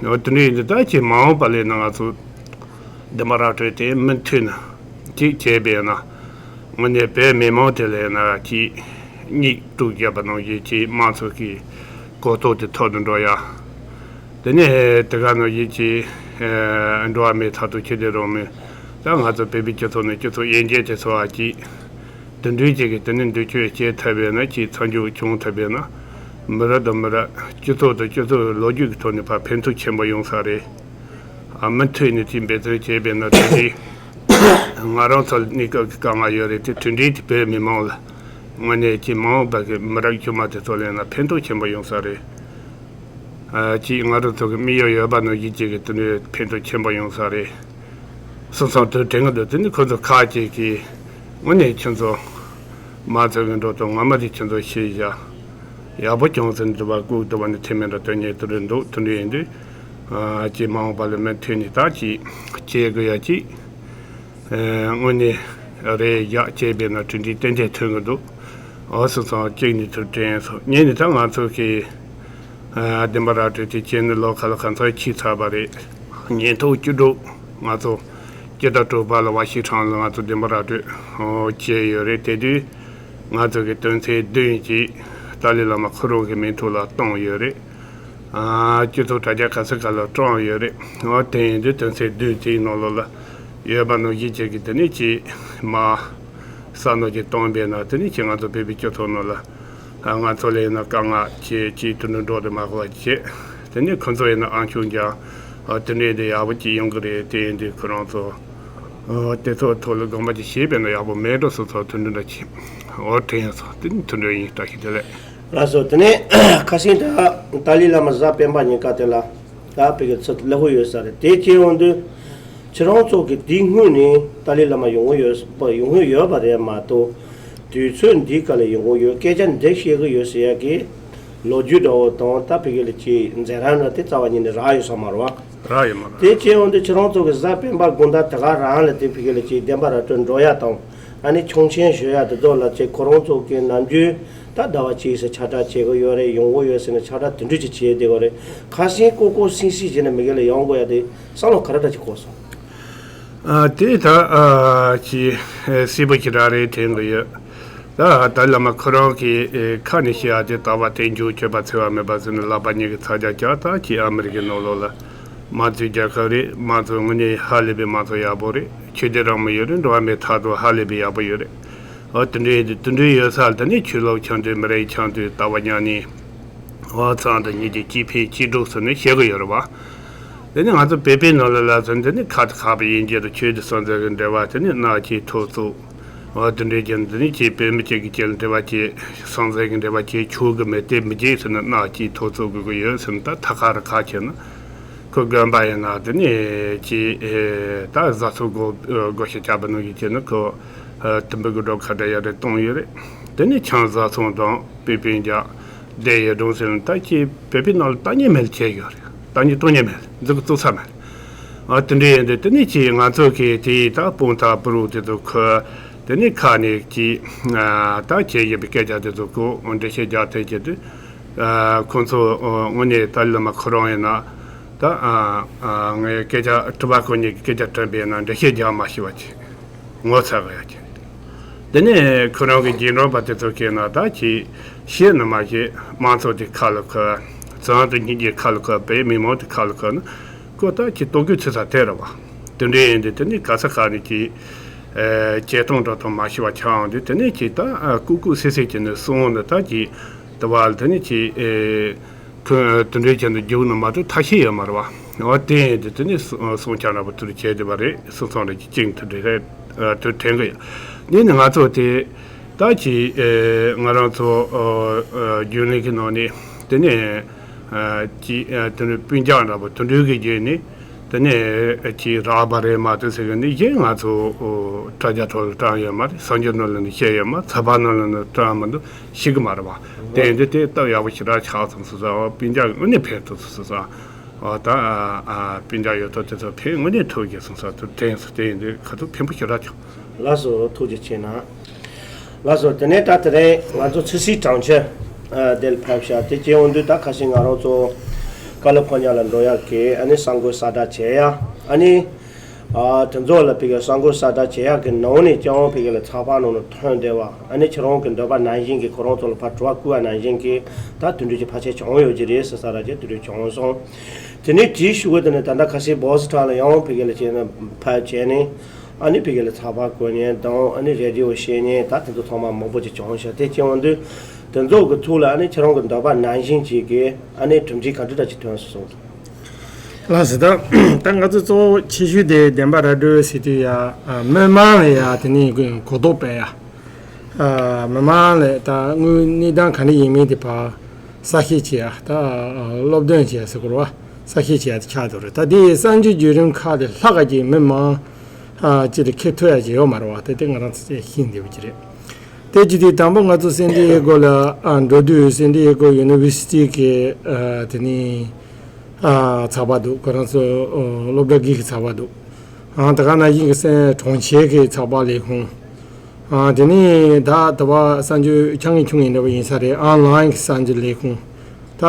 དེ་འདྲའི་དེ་ལྟར་གྱིས་མ་འོངས་པ་ལས་ན་ང་ཚོ་བདེན་པ་ར་སྤྲོད་དེ་མུ་མཐུད་ནས་ཅིག་བྱས་པས་ན་དངོས་གནས་བོད་མི་མང་དེ་ལས་ན་ཅིག་སྙིང་སྡུག་བརྒྱབ་པ་ནང་བཞིན་ཅིག་དམངས་གཙོ་གི་གོ་རྟོགས་དེ་ཐོག་ཏུ་འགྲོ་ཡ། དེ་ནས་དེ་ག་ནང་བཞིན་ཅིག་འགྲོ་བ་མིའི་ཐོབ་ཐང་ཆེ་དེ་རང་མིན་ད་ང་ཚོ་བོད་པའི་སྤྱི་ཚོགས་ནས་སྤྱི་ཚོགས་དབྱེ་འབྱེད་དེ་ཚོ་བ་ཅིག་དེ་འདྲའི་ཅིག་གི་དེ་ནས་འདོད་སྤྱོད་བྱེད་ཐུབ་པས་ན་ཅིག་མཚམས་འཇོག་བྱུང་ཐུབ་པས་ན་མི་རབས་དང་མི་རབས་སྤྱི་ཚོགས་དང་སྤྱི་ཚོགས་ལོ་རྒྱུས་ཀྱི་ཐོག་ནས་ཕར་ཕན་ཐོགས་ཆེན་པོ་ཡོང་ས་རེད། ཨ་མུ་མཐུད་ནས་དེ་འབད་བརྩོན་བྱས་པས་ན་དེ་དུས་ང་རང་ཚོ་ལ་གནས་སྐབས་ཀྱི་དཀའ་ངལ་ཡོད་རེད་དེ་དེ་འདྲའི་དེ་བོད་མི་མང་ལ་དངོས་གནས་ཀྱི་མ་འོངས་པ་གི་མི་རབས་ཆུང་མ་དེ་ཚོ་ལ་ཡིན་ན་ཕན་ཐོགས་ཆེན་པོ་ཡོང་ས་རེད། ཨ་ཅིག་ང་རང་ཚོ་གི་དམིགས་ཡུལ་ཡོད་པ་ནང་བཞིན་ཅིག་གི་དེ་འདྲའི་ཕན་ཐོགས་ཆེན་པོ་ཡོང་ས་རེད། སོ་སོ་དུ་དྲན་གི་འདུག་དེ་ནི་ཁོ་ཚོ་ཁག་ཅིག་གིས་དངོས་གནས་ཁྱོད་ཚོ་མ་ཚོ་གི་འགྲོ་དང་ངོ་མ་དེ་ཁྱོད་ཚོ་ཤེས་བཞག་ཡག་པོ་ཅུང་ཟད་འདུག་པ་ལྐུགས་འདུག་པ་ནི་དེ་མིན་འགྲོ་དོན་གཉེར་དུ་རེད་འདུག་དེ་འདྲ་ཡིན་དུས་ཨ་ཅིག་མ་འོངས་པ་ལ་མུ་མཐུད་ནས་ད་ཅིག་བྱེད་དགོས་ཡ་ཅིག་དངོས་གནས་རེད་ཡག་བྱས་པས་ན་གྲུབ་འབྲས་ཏན་ཏན་ཐོན་གི་འདུག་འོ་སོང་ཙང་གཅིག་ནས་ཐུགས་དྲན་སོང་གཉིས་ནས་ད་ང་ཚོ་གི་བདེན་པ་ར་སྤྲོད་དེ་བྱས་ནས་ལོ་ཁ་ལ་གང་ཚོད་ཕྱིན་ཚར་བ་རེད། ཉིས་སྟོང་བཅུ་དྲུག་ང་ཚོ་སྤྱི་ཟླ་དྲུག་པ་ལ་ཝ་ཤིང་ཊོན་ལ་ང་ཚོ་བདེན་པ་ར་སྤྲོད་བྱས་ཡོད་རེད། དེ་དུས་ང་ཚོ་གི་དོན་ཚན་བདུན་གྱིས་ཏཱ་ལའི་བླ་མ་ཁོ་རང་གི་མིང་ཐོག་ལ་བཏང་ཡོད་རེད། ཨ་སྤྱི་ཚོགས་དྲ་རྒྱ་ག་ས་ག་ལ་བཀྲམ་ཡོད་རེད། འོ་དེ་ཡིན་དུས་དོན་ཚན་བདུན་དེའི་ནང་ལོགས་ལ་ཡོད་པ་ནང་བཞིན་བྱེད་ཀྱི་དེ་ནས་ཅིག་མ་ས་ནོ་ཅིག་གཏོང་པས་ན་དེ་ནས་ཅིག་ང་ཚོ་བོད་པའི་སྤྱི་ཚོགས་ནང་ལ་ཨ་ང་ཚོ་ལ་ཡིན་ན་དཀའ་ངལ་ཅིག་ཅིག་དུ་འགྲོ་འགྲོ་དུ་མ་གོ་བ་བྱེད། དེ་ནས་ཁོ་ཚོ་ཡིན་ན་ཨང་ཆུང་ཀྱང་ཨ་དེ་འདྲས་དེ་ཡག་པོ་ཅིག་ཡོང་གི་རེད། དེ་ཡིན་དུས་ཁོ་རང་ཚོ་ཨ་དེ་ཚོ་ཐོག་ལ་དགོངས་པ་ཅིག་བཞེས་པས་ན་ཡག་པོ་མེད་འགྲོ་སོང་ཙང་དུ་འགྲོ་འདྲ་ཅིག་འོ་དྲན་སོང་། དེ་ནས་དུ་འགྲོ་ཡིན། བཀྲ་ཤིས་བདེ་ལེགས། ལགས་སོ། དེ་ནས་ཁ་སང་ད་ཏཱ་ལའི་བླ་མ་གཟའ་སྤེན་པ་ཉིན་ཀ་དེ་ལ་ད་བོད་ཀྱི་ཚུར་སླེབས་ཀྱི་ཡོད་ས་རེད། དེ་བྱས་ཡོང་དུས་ཁྱེད་རང་ཚོ་གི་དེའི་སྔོན་ནས་ཏཱ་ལའི་བླ་མ་ཡོང་གི་ཡོད་པ་ཡོང་གི་ཡོད་པ་རེད་མ་གཏོགས་དུས་ཚོད་འདིའི་སྐབས་ལ་ཡོང་གི་ཡོད་སྐད་ཆ་འདི་བཤད་ཀྱི་ཡོད་ཟེར་ཡ་གི་ལོ་རྒྱུས་འདྲ་བོ་དང་ད་བོད་ཀྱི་ལ་ཅིག་མཛད་རིམ་འདྲ་དེ་རྩ་བ་ཉིད་ནས་རག་ཡོད་ས་མ་རེད་བ། རག་ཡོད་མ་རེད། དེ་བྱས་ཡོང་དུས་ཁྱེད་རང་ཚོ་གི་གཟའ་སྤེན་པ་དགོང་དག་དེ་ག་རང་ལ་དེ་བོད་ཀྱི་ལ་ཅིག་བདེན་པ་ར་སྤྲོད་འགྲོ་ཡ་དང་། ཨ་ནི་ཆོག་མཆན་ཞུ་ཡ་དེ་ཚོ་ལ་ཅིག་ཁོ་རང་ཚོ་གི་ནམ་རྒྱུན་ད་ཟླ་བ་གཅིག་ཙམ་ཕྱག་བྲིས་བྱེད་དགོས་ཡོད་རེད། ཡོང་དགོས་ཡོད་ཟེར་ནས་ཕྱག་བྲིས་དེ་འདྲ་ཅིག་བྱས་བསྡད་དགོས་རེད། ཁ་སང་ཀོ་ཀོ་སིང་སིང་བྱས་ནས་མི་སྒེར་ལ་ཡོང་དགོས་ཡ་དེ་བསམ་བློ་ག་རེ་འདྲ་ཅིག་འཁོར་སོང་། ཨ་དེ་ད་ཨ་ཅིག་ཨེ་སྲིད་པ་ཅིག་ར་རེད་དྲན་གི་ཡོད། ད་ཏཱ་ལའི་བླ་མ་ཁོ་རང་གི་ཨེ་ཁ་ནས་བཤད་ཡ་དེ་ལྟ་བ་རྟེན་འབྱུང་སྤྱོད་པ་འཚེ་བ་མེད་པ་ཟེར་ནས་ལག་པ་གཉིས་ཀྱི་ཚ་གྱང་བཀྱག་ད་ཅིག་ཨ་མི་རི་ཀའི་ནང་ལོགས་ལ། མང་གཙོའི་རྒྱལ་ཁབ་རེད། མང་གཙོ་དངོས་གནས་ཧ་ལས་པའི་མང་གཙོ་ཡག་པོ་རེད། ཆོས་དད་རང་མོས་ཡོད་རེད། འགྲོ་བ་མིའི་ཐོབ་ཐང་ཧ་ལས་པའི་ཡག་པོ་ཡོད་རེད། འོ་དེ་འདྲའི་དེ་འདྲའི་ཡོད་ས་ལ་ད་ནི་ཆོས་ལུགས་འཆམ་མཐུན་མི་རིགས་འཆམ་མཐུན་ལྟ་བ་མཉམ་གནས། འོ་ཚང་དང་སྙིང་རྗེ་གཅིག་ཕན་གཅིག་གྲོགས་ཟེར་ནས་བཤད་གི་ཡོད་རེད་བ། དེ་ནི་ང་ཚོ་བོད་པའི་ནང་ལ་ལ་ཚོ་འདི་ནི་ཁ་ཐུག་ཁ་པའི་དབྱེ་འབྱེད་དང་ཆོས་དང་སྲོལ་འཛིན་གྱི་འབྲེལ་བ་དེ་ནི་སྣ་གཅིག་ཐོག་བཙུགས། འོ་དེ་འདྲའི་རྒྱུ་འདི་ནི་ཅིག་བོད་མི་གཅིག་གི་རྒྱུད་ལ་འབྲེལ་བ་བྱེད། སྲོལ་འཛིན་གྱི་འབྲེལ་བ་བྱེད་ཆོག་གི་མེད་དེ་མི་བྱེད་ཟེར་ན་སྣ་གཅིག་ཐོག་བཙུགས་དགོས་ཀྱི་ཡོད་ཟེར་ན་ད་ཐ་ཁ་རི་ཁ་བྱས་ན། ཁོ་དགོན་པ་ཡིན་ན་དེ་ནས་ཅིག་ཨེ་ད་བཟའ་ཚང་སྒོ་སྒོ་ཕྱི་བཅག་པ་ནང་བཞིན་བྱས་ན་ཁོ་ཨ་དུམ་བུ་གི་སྒྲོ་ཁ་འདྲ་ཡ་རེ་གཏོང་ཡོད་རེད། དེ་ནས་ཆང་བཟའ་ཚང་དང་པི་པིན་རྒྱག་བསྡད་ཡོད་འགྲོ་ཟེར་ན་ད་ཅིག་བོད་པའི་ནང་ལ་ལྟ་ཉན་མེད་ལ་བྱས་ཡོད་རེད། ལྟ་ཉན་གཏོང་ཉན་མེད་ལ་འཛུགས་བཙུགས་ས་མེད་ལ། ཨ་དེ་འདྲ་ཡིན་དུས་དེ་ནས་ཀྱི་ང་ཚོ་གི་དེ་ད་སྤུན་ཟླ་བུ་རུ་དེ་ཚོ་ཁོ་དེ་ནས་ཁ་ནས་ཀྱི་ད་ཁྱེད་ཡིན་པའི་སྐད་ཆ་དེ་ཚོ་ཁོ་འགྲེལ་བཤད་རྒྱག་ཐུབ་ཀྱི་དུས། ཁོ་ཚོ་དངོས་གནས་ཏཱ་ལའི་བླ་མ་ཁོ་རང་ཡིན་ན་ད་ངས་སྐད་ཆ་དྲི་བ་ཁོ་གཉིས་ཀྱི་སྐད་ཆ་དྲན་པས་ན་འགྲེལ་བཤད་རྒྱག་མ་ཤེས་པ་ཅིག་ངོ་ཚ་གི་ཡ་ཅིག་དེ་ནས་ཁོ་རང་གི་རྗེས་འབྲང་པ་དེ་ཚོ་གིས་ན་ད་ཅིག་བཤད་ནི་མ་བཤད་མང་ཚོགས་དེ་ཁ་ལ་ཁུར་བཙོན་དུ་སྙིང་རྗེ་ཁ་ལ་ཁུར་བས་མི་མང་དེ་ཁ་ལ་ཁུར་ན་ཁོ་ད་ཅིག་ལྟོ་གོས་ཚོད་ས་དེ་རེད་བ། དེ་འདྲ་ཡིན་དུས་དེ་ནས་ག་ས་ག་ནས་ཅིག་ཨེ་བྱེད་སྟངས་འགྲོ་སྟངས་མ་ཤེས་པ་ཆགས་འོང་དུས་དེ་ནས་ཅིག་ད་ཨ་ཀུ་ཀུ་སི་སི་ཅིག་ནས་སོང་ནས་ད་ཅིག་དེ་བ་ལ་དེ་ནས་ཅིག་ཨེ་ཁོས་དེ་འདྲའི་ཆེད་དུ་རྒྱུགས་ནས་མ་གཏོགས་ཐབས་ཤེས་ཡོད་མ་རེད་བ། འོ་དེ་ཡིན་དུས་དེ་ནས་སོང་ཆ་འདྲ་པོ་དེ་འདྲ་བྱས་བསྡད་པ་རེད། སོང་ཙང་རེད་ཅིག་དེ་འདྲ་རེད། དེ་དྲན་གི་ཡོད། འདི་ནི་ང་ཚོ་དེ་ད་ཅིག་ཨེ་ང་རང་ཚོ་ཨ་ཨ་རྒྱུན་ལས་ཀྱི་ནང་ནས་དེ་ནས་ཨ་ཅིག་ཨ་དེ་འདྲ་སྤུན་ཀྱག་འདྲ་པོ་དེ་འདྲའི་གི་རྗེས་ནས། དེ་ནས་ཅིག་རག་པ་རེད་མ་གཏོགས་ཟེར་གི་ནི་གཞན་ང་ཚོ་དྲ་རྒྱ་ཐོག་ལ་བཀྲམ་ཡོད་མ་རེད། གསར་འགྱུར་ནང་ལ་ནི་བཤད་ཡོད་མ་རེད། ཚགས་པར་ནང་ལ་ནི་བཀྲམ་མི་འདུག་ཤེས་གི་མ་རེད་བ། དེ་ཡིན་དུས་དེ་སྟབས་ཡག་པོ་ཞེ་དྲག་ཆགས་སོང་ཟེར་ས། སྤུན་ཀྱག་དངོས་གནས་ཕན་ཐོགས་སོང་ཟེར་ས། ད་སྤུན་ཀྱག་ཡོད་དོ་དེ་ཚོ་ཕན་དངོས་གནས་ཐོགས་ཀྱི་སོང་ཟེར་དུ་དྲན་སོང་། དེ་ཡིན་དུས་ཁ་ཐུག་ཕན་པོ་ཞེ་དྲག་བྱུང་། ལགས་སོ། ཐུགས་རྗེ་ཆེ་གནང་། ལགས་སོ། དེ་ནས་ད་དེ་རིང་ང་ཚོ་ཆུ་སྲིན་གྲོང་ཁྱེར་ཨ་དེ་ལ་ཕེབས་ཤག་དེ་སྐྱེ་བོ་འདུས་ད་ཁ་ཤས་ང་རང་ཚོ་ཀ་ལི་ཕོར་ཉ་ལ་འགྲོ་ཡག་གི་ཨ་ནི་གསར་འགོད་གསལ་བསྒྲགས་བྱས་ཡ། ཨ་ནི་ཨ་དེ་ཚོ་ལ་ཕ་གི་གསར་འགོད་གསལ་བསྒྲགས་བྱས་ཡག་གི་ནང་ནས་སྐྱེ་བོ་ཕ་གི་ལ་ཚགས་པར་ནང་ལ་ཐོན་བསྡད་པ། ཨ་ནི་ཁྱེད་རང་གི་འདོད་པ་ནང་བཞིན་གྱི་ཁོ་རང་ཚོ་ལ་ཕར་དྲི་བ་བསྐུར་བ་ནང་བཞིན་གྱི་ད་དེ་འདྲ་ཅིག་ཕལ་ཆེར་བྱུང་ཡོད་ཀྱི་རེད་ཟེར་ས་ར་ཅིག་དེ་འདྲ་བྱུང་སོང་། དེ་ནས་དེའི་གཞུག་གུ་དེ་ནས་ད་ལྟ་ཁ་སང་བྷོ་སི་ཊོན་ལ་ཡང་ཕ་གི་ལ་བྱས་ནས་ཕར་བྱས་ནས། ཨ་ནི་ཕ་གི་ལ་ཚགས་པར་བསྐུར་མཁན་དང་། ཨ་ནི་རེ་ཌི་ཡོ་བཤད་མཁན་ད་དེ་ཚོ་ཚང་མ་མང་པོ་ཅིག་བྱུང་ཤག་དེ་བྱུང་དུས་དེ་ཚོ་གི་ཐོག་ལ་ཨ་ནི་ཁྱེད་རང་གི་འདོད་པ་ནང་བཞིན་ཅིག་གི་ཨ་ནི་གྲུབ་འབྲས་ག་འདྲ་འདྲ་ཅིག་ཐོན་སོང་། ལགས་སོ། ད་ད་ང་ཚོ་གཙོ་བོ་ཆེ་ཤོས་དེ་བདེན་པ་ར་སྤྲོད་ཟེར་དུས་ཡ། ཨ་མི་མང་ལ་ཡ་དེ་ནས་གོ་གོ་རྟོགས་སྤེལ་ཡ། ཨ་མི་མང་ལ་ད་དངོས་གནས་སྟངས་ག་འདྲ་ཡིན་མིན་དེ་ཕར་གསལ་བཤད་བྱེད་ཡ། ད་ཨ་སློབ་སྟོན་བྱེད་ཡ་ཟེར་དགོས་རེད་བ། གསལ་བཤད་བྱེད་ཡ་དེ་ཆགས་འདུག་རེད། ད་དེ་གསར་འགྱུར་བརྒྱུད་རིམ་ཁག་དེ་ལྷག་ག་ཅིག་མི་མང་ཨ་ཅིག་ལ་ཁེ་ཐོགས་ཡ་ཅིག་ཡོད་མ་རེད་བ། དེ་དེ་ང་རང་ཚོ་ཤེས་འདོད་པ་ཅིག་རེད། དེ་བྱེད་དུས་དང་པོ་ང་ཚོ་སན་ཌི་ཨེ་གོ་ལ་ཨ་འགྲོ་དུས་སན་ཌི་ཨེ་གོ་ཡུ་ནི་ཝར་སི་ཊི་གི་ཨ་དེ་ནས་ཨ་ཚགས་པར་འདུག་ཁོ་རང་ཚོ་ཨ་སློབ་གྲྭ་དགེ་གི་ཚགས་པར་འདུག་ཨ་ད་ག་ནང་བཞིན་གྱི་སན་གྲོང་ཁྱེར་གྱི་ཚགས་པར་ལས་ཁུངས། ཨ་དེ་ནས་ད་ད་བར་གསར་འགྱུར་ཆུང་ངུ་ཆུང་ངུ་འདྲ་བོ་ཡིན་ས་རེད། ཨོན་ལའིན་གྱི་གསར་འགྱུར་ལས་ཁུངས། ད་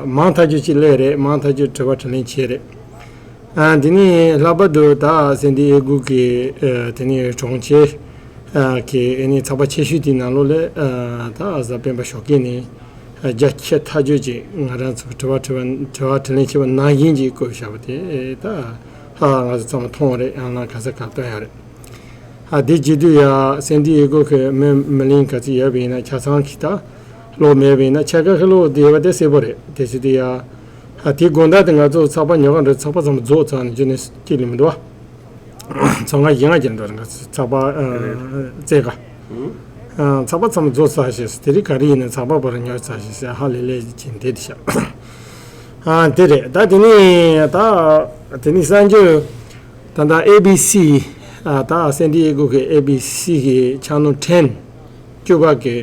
མང་ཐག་ཆོད་ཅིག་སླེབས་རེད། མང་ཐག་ཆོད་དྲི་བ་དྲིས་ལན་བྱས་རེད། ཨ་དེ་ནས་ལྷག་པར་དུ་ད་སན་ཌི་ཨེ་གོ་གི་ཨ་དེ་ནས་གྲོང་ཁྱེར་ཨ་གི་ཨ་ནི་ཚགས་པར་ཆེ་ཤོས་དེའི་ནང་ལོགས་ལ་ཨ་ད་གཟའ་སྤེན་པ་ཞོགས་ཀས་ནས་ཨ་རྒྱ་ཆེ་ཐག་ཆོད་ཅིག་ང་རང་ཚོ་དྲི་བ་དྲི་བ་དྲི་བ་དྲིས་ལན་བྱས་པ་ནང་བཞིན་ཅིག་བཀོད་བཞག་པ་དེ་ད་ཧ་ང་ཚོ་ཚང་མ་མཐོང་བ་རེད། ཡང་ན་ག་ས་ག་བཏོན་ཡོད་རེད། ཨ་དེ་བྱེད་དུས་ཡ་སན་ཌི་ཨེ་གོ་གི་མི་མི་ལིང་ག་ཚོད་ཡོད་པ་ཡིན་ན་ཆ་ཚང་གི་ད་ལོག་མེད་པ་ཡིན་ན་ཆ་ག་གི་ལོག་བསྡད་པ་དེ་གསལ་པོ་རེད། དེ་བྱེད་དུས་ཡ་ཨ་དེ་དགོང་དག་དེ་ང་ཚོ་ཚགས་པར་ཉོ་ག་འགྲོ། ཚགས་པར་ཚང་མ་རྫོགས་ཚར་ནས་རྒྱུ་ནས་སྐྱིད་ལེ་མི་འདུག་བ། ཚོང་ཁང་བཞི་ལྔ་ཅིག་འགྲོ་རེད། ང་ཚོ་ཚགས་པར་ཨ་རྩེ་ག་ཨ་ཚགས་པར་ཚང་མ་རྫོགས་ཚར་ཞེས་དེ་རིང་ག་རེ་ཡིན་ན་ཚགས་པར་པར་ཉོ་ཚར་ཞེས་ཧ་ལས་ལས་ཅིག་བསྡད་དེ་ཤག་ཨ་དེ་རེད། ད་དེ་ནས་ད་དེ་ནས་གསར་འགྱུར། ད་ལྟ་ཨེ་བི་སི་ཨ་ད་སན་ཌི་ཨེ་གོ་གི་ཨེ་བི་སི་གི་ཆེ་ནལ་ཊེན་བཅུ་པ་གི་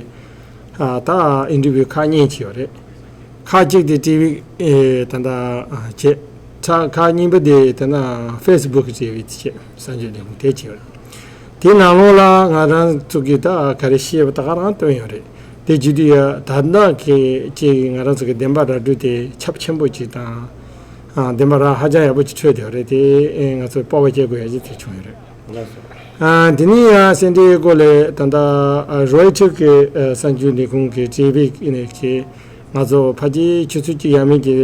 ཨ་ད་ཨིན་ཊར་བིའུ་ཁག་གཉིས་བྱས་ཡོད་རེད། ཁག་གཅིག་དེ་ཊི་ཝི་ཨེ་ད་ལྟ་བྱས། ཁག་གཉིས་པ་དེ་ད་ལྟ་ཧྥེ་སི་བུག་ཊི་ཝི་དེ་བྱས། གསར་འགྱུར་ལས་ཁུངས་དེ་བྱས་ཡོད་རེད། དེའི་ནང་ལོགས་ལ་ང་རང་ཚོ་གིས་ད་ག་རེ་བཤད་པ་ད་ག་རང་བཏོན་ཡོད་རེད། དེ་བྱེད་དུས་ཡ་ད་ལྟ་གི་ཅིག་ང་རང་ཚོ་གི་བདེན་པ་ར་སྤྲོད་དེ་ཁྱབ་ཆེན་པོ་ཅིག་དང་། ཨ་བདེན་པ་ར་ཧ་ཅང་ཡག་པོ་ཅིག་འཕྲོད་བསྡད་ཡོད་རེད། དེ་ཨེ་ང་ཚོས་སྤོབས་པ་སྐྱེ་དགོས་ཡ་ཅིག་དེ་བྱུང་ཡོད་རེད། ལགས་སོ། ཨ་དེ་ནས་ཡང་སན་ཌི་ཨེ་གོ་ལ་ད་ལྟ་ཨ་རོའི་ཊར་གི་ཨ་གསར་འགྱུར་ལས་ཁུངས་ཀྱི་ཊི་ཝི་ནས་ཀྱི་ང་ཚོ་ཕལ་ཆེར་ཆུ་ཚོད་གཅིག་ཡས་མས་ཀྱི་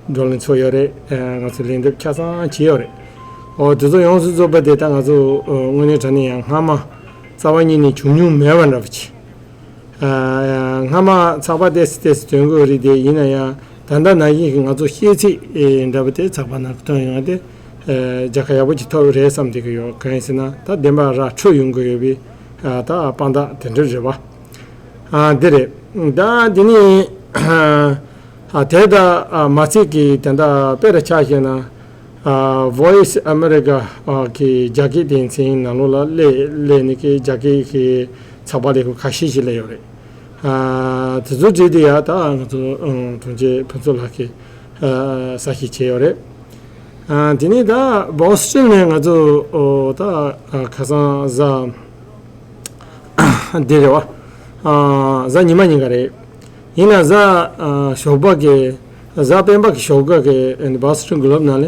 བགྲོ་གླེང་ཚོགས་ཡོད་རེད། ཨ་ང་ཚོ་ལན་འདེབས་ཆ་ཚང་བྱས་ཡོད་རེད། འོ་དེ་ཚོ་ཡོངས་སུ་རྫོགས་པ་དེ་ད་ང་ཚོ་ཨ་དངོས་གནས་དྲང་གནས་ཡང་སྔ་མ་རྩ་བ་ཉིད་ནས་བྱུང་མྱོང་མེད་པ་འདྲ་པོ་ཅིག་ཨ་སྔ་མ་ཚགས་པར་ཏོག་ཙམ་ཏོག་ཙམ་ཐོན་གྱི་ཡོད་རེད། དེ་ཡིན་ན་ཡང་ད་ལྟ་ནང་བཞིན་གྱི་ང་ཚོ་ཤེས་ཚད་ཨེ་འདྲ་པོ་དེ་ཚགས་པར་ནང་བཏོན་ཡོང་དེ་ཨེ་རྒྱལ་ཁ་ཡག་པོ་ཅིག་ཐོབ་རེད་བསམ་བསྡད་ཀྱི་ཡོད། གང་ཡིན་ཟེར་ན་ད་བདེན་པ་ར་འཕྲོད་ཡོང་གི་ཡོད་པའི་ཨ་ད་དཔང་རྟགས་དེ་འདྲ་རེད་བ། ཨ་འདི་རེད། ད་འདི་ནི་ཨ་དེ་ད་ཨ་མ་ཚད་ཀྱི་དེ་འདྲ་དཔེ་ར་ཆ་བཞག་ན། ཨ་Voice America ཨ་གི་རྒྱ་སྐད་སྡེ་ཚན་ནང་ལོགས་ལ་སླེབས་སླེབས་ནས་ཀྱི་རྒྱ་སྐད་ཀྱི་ཚགས་པར་ལས་ཁུངས་ཁ་ཤས་ཤིག་སླེབས་ཡོད་རེད། ཨ་དེ་ཚོ་བྲིས་དུས་ཡ་ད་ང་ཚོ་ཨང་དྲུང་ཆེ་ཕུན་ཚོགས་ལགས་ཀྱིས་ཨ་གསལ་བཤད་བྱས་ཡོད་རེད། ཨ། དེ་ནས་ད་བོ་སི་ཊོན་ནས་ང་ཚོ་ཨོ་ད་ཨ་ཁ་སང་གཟའ་འདི་རེད་བ། ཨ། གཟའ་ཉི་མ་ཉིན་ག་རེད། ཡིན་ན་གཟའ་ཨ་ཞོགས་པ་གི་གཟའ་སྤེན་པ་གི་ཞོགས་ཀ་གི་བོ་སི་ཊོན་གི་ལོབ་ནང་ལ་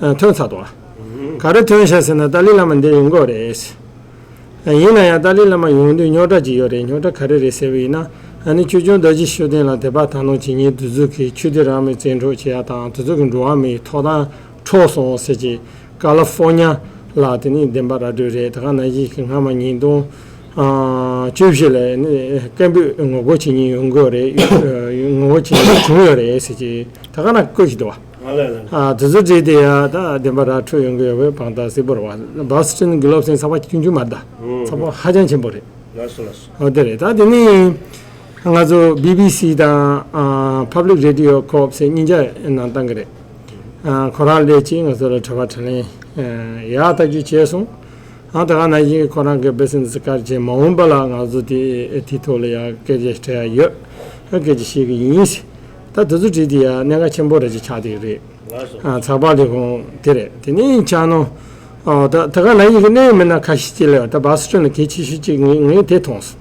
ཨ་ཐོན་ཚར་འདུག་བ། ག་རེ་ཐོན་ཤག་ཟེར་ན་ཏཱ་ལའི་བླ་མ་འདིར་ཡོང་གི་རེད། ཡིན་ན་ཡང་ཏཱ་ལའི་བླ་མ་ཡོང་དུས་རྙོག་དྲ་ཅིག་ཡོད་རེད། རྙོག་དྲ་ག་རེ་རེད་ཟེར་བ་ཡིན་ན། ཨ་ནི་ཆོས་སྐྱོང་རྡོ་རྗེ་ཤུགས་ལྡན་ལ་དད་པ་དག་སྣང་བྱེད་མཁན་དེ་ཚོ་གིས་ཆོས་སྡེ་རང་མོས་བཙན་འཕྲོག་བྱེད་ཡ་དང་། དེ་ཚོ་གི་འགྲོ་བ་མིའི་ཐོབ་ཐང་འཕྲོག་སོང་ཟེར་གྱི་ཀ་ལི་ཧྥོར་ཉ་ལ་དེ་ནི་བདེན་པ་ར་སྤྲོད་རེད། དེ་ག་ནང་བཞིན་གྱི་སྔ་མ་ཉིས་སྟོང་བཅུ་བཞི་ལ་ནི་སྐད་འབོད་ངོ་རྒོལ་བྱེད་མཁན་ཡོང་གི་རེད། ངོ་རྒོལ་བྱེད་མཁན་བྱུང་ཡོད་རེད་ཟེར་གྱི་དེ་ག་ན་བཀོད་ཀྱི་འདུག་བ། ཨ་ལས་ལས། ཨ། དེ་ཚོ་བྲིས་ཏེ་ཡ་ད་བདེན་པ་ར་འཕྲོད་ཡོང་གི་ཡོད་པའི་དཔང་རྟགས་གསལ་པོ་རེད་བ། བོ་སི་ཊོན་གི་ལོབ་ཟེར་ཚགས་པར་ཆུང་ཆུང་མ་རེད་ད། ཨུ། ཚགས་པར་ཧ་ཅང་ཆེན་པོ་རེད། ལགས་སོ་ལགས་སོ། ཨོ་དེ་རེད། ད་དེ་ནི་ང་ཚོ་བི་བི་སི་དང་ཨ་Public Radio Corps ཟེར་གཉིས་ཆ་ནང་བཏང་གི་རེད། ཨ། ཁོ་རང་སླེབས་ཀྱིས་ང་ཚོ་ལ་དྲི་བ་དྲིས་ལན་ཡག་ཐག་ཆོད་བྱས་སོང་། ཨ། ད་ག་ནང་བཞིན་ཁོ་རང་གི་བི་སི་ནེ་སི་ཀར་ཌི་བྱས། མ་འོངས་པ་ལ་ང་ཚོ་དེ་དེའི་ཐོག་ལ་ཡང་སྐད་ཆ་དྲི་ཡ་ཡོད། སྐད་ཆ་བཤད་གི་ཡིན། ད་དེ་ཚོ་བྲིས་དེ་ཡ་གནད་འགག་ཆེན་པོ་རེད་ཅེས་ཆགས་བསྡད་ཀྱི་རེད། ལགས་སོ། ཨ། ཚགས་པར་ལས་ཁུངས་དེ་རེད། དེ་ནས་ཆགས་ནོ། ཨོ་ད་ད་ག་ནང་བཞིན་གི་གནད་ཡོད་མི་སྣ་ཁ་ཤས་ཅིག་ལ་ད་བོ་སི་ཊོན་ལ་གལ་ཆེ་ཤོས་ཅིག་ངས་ངས་དེ་མཐོང་སོང་།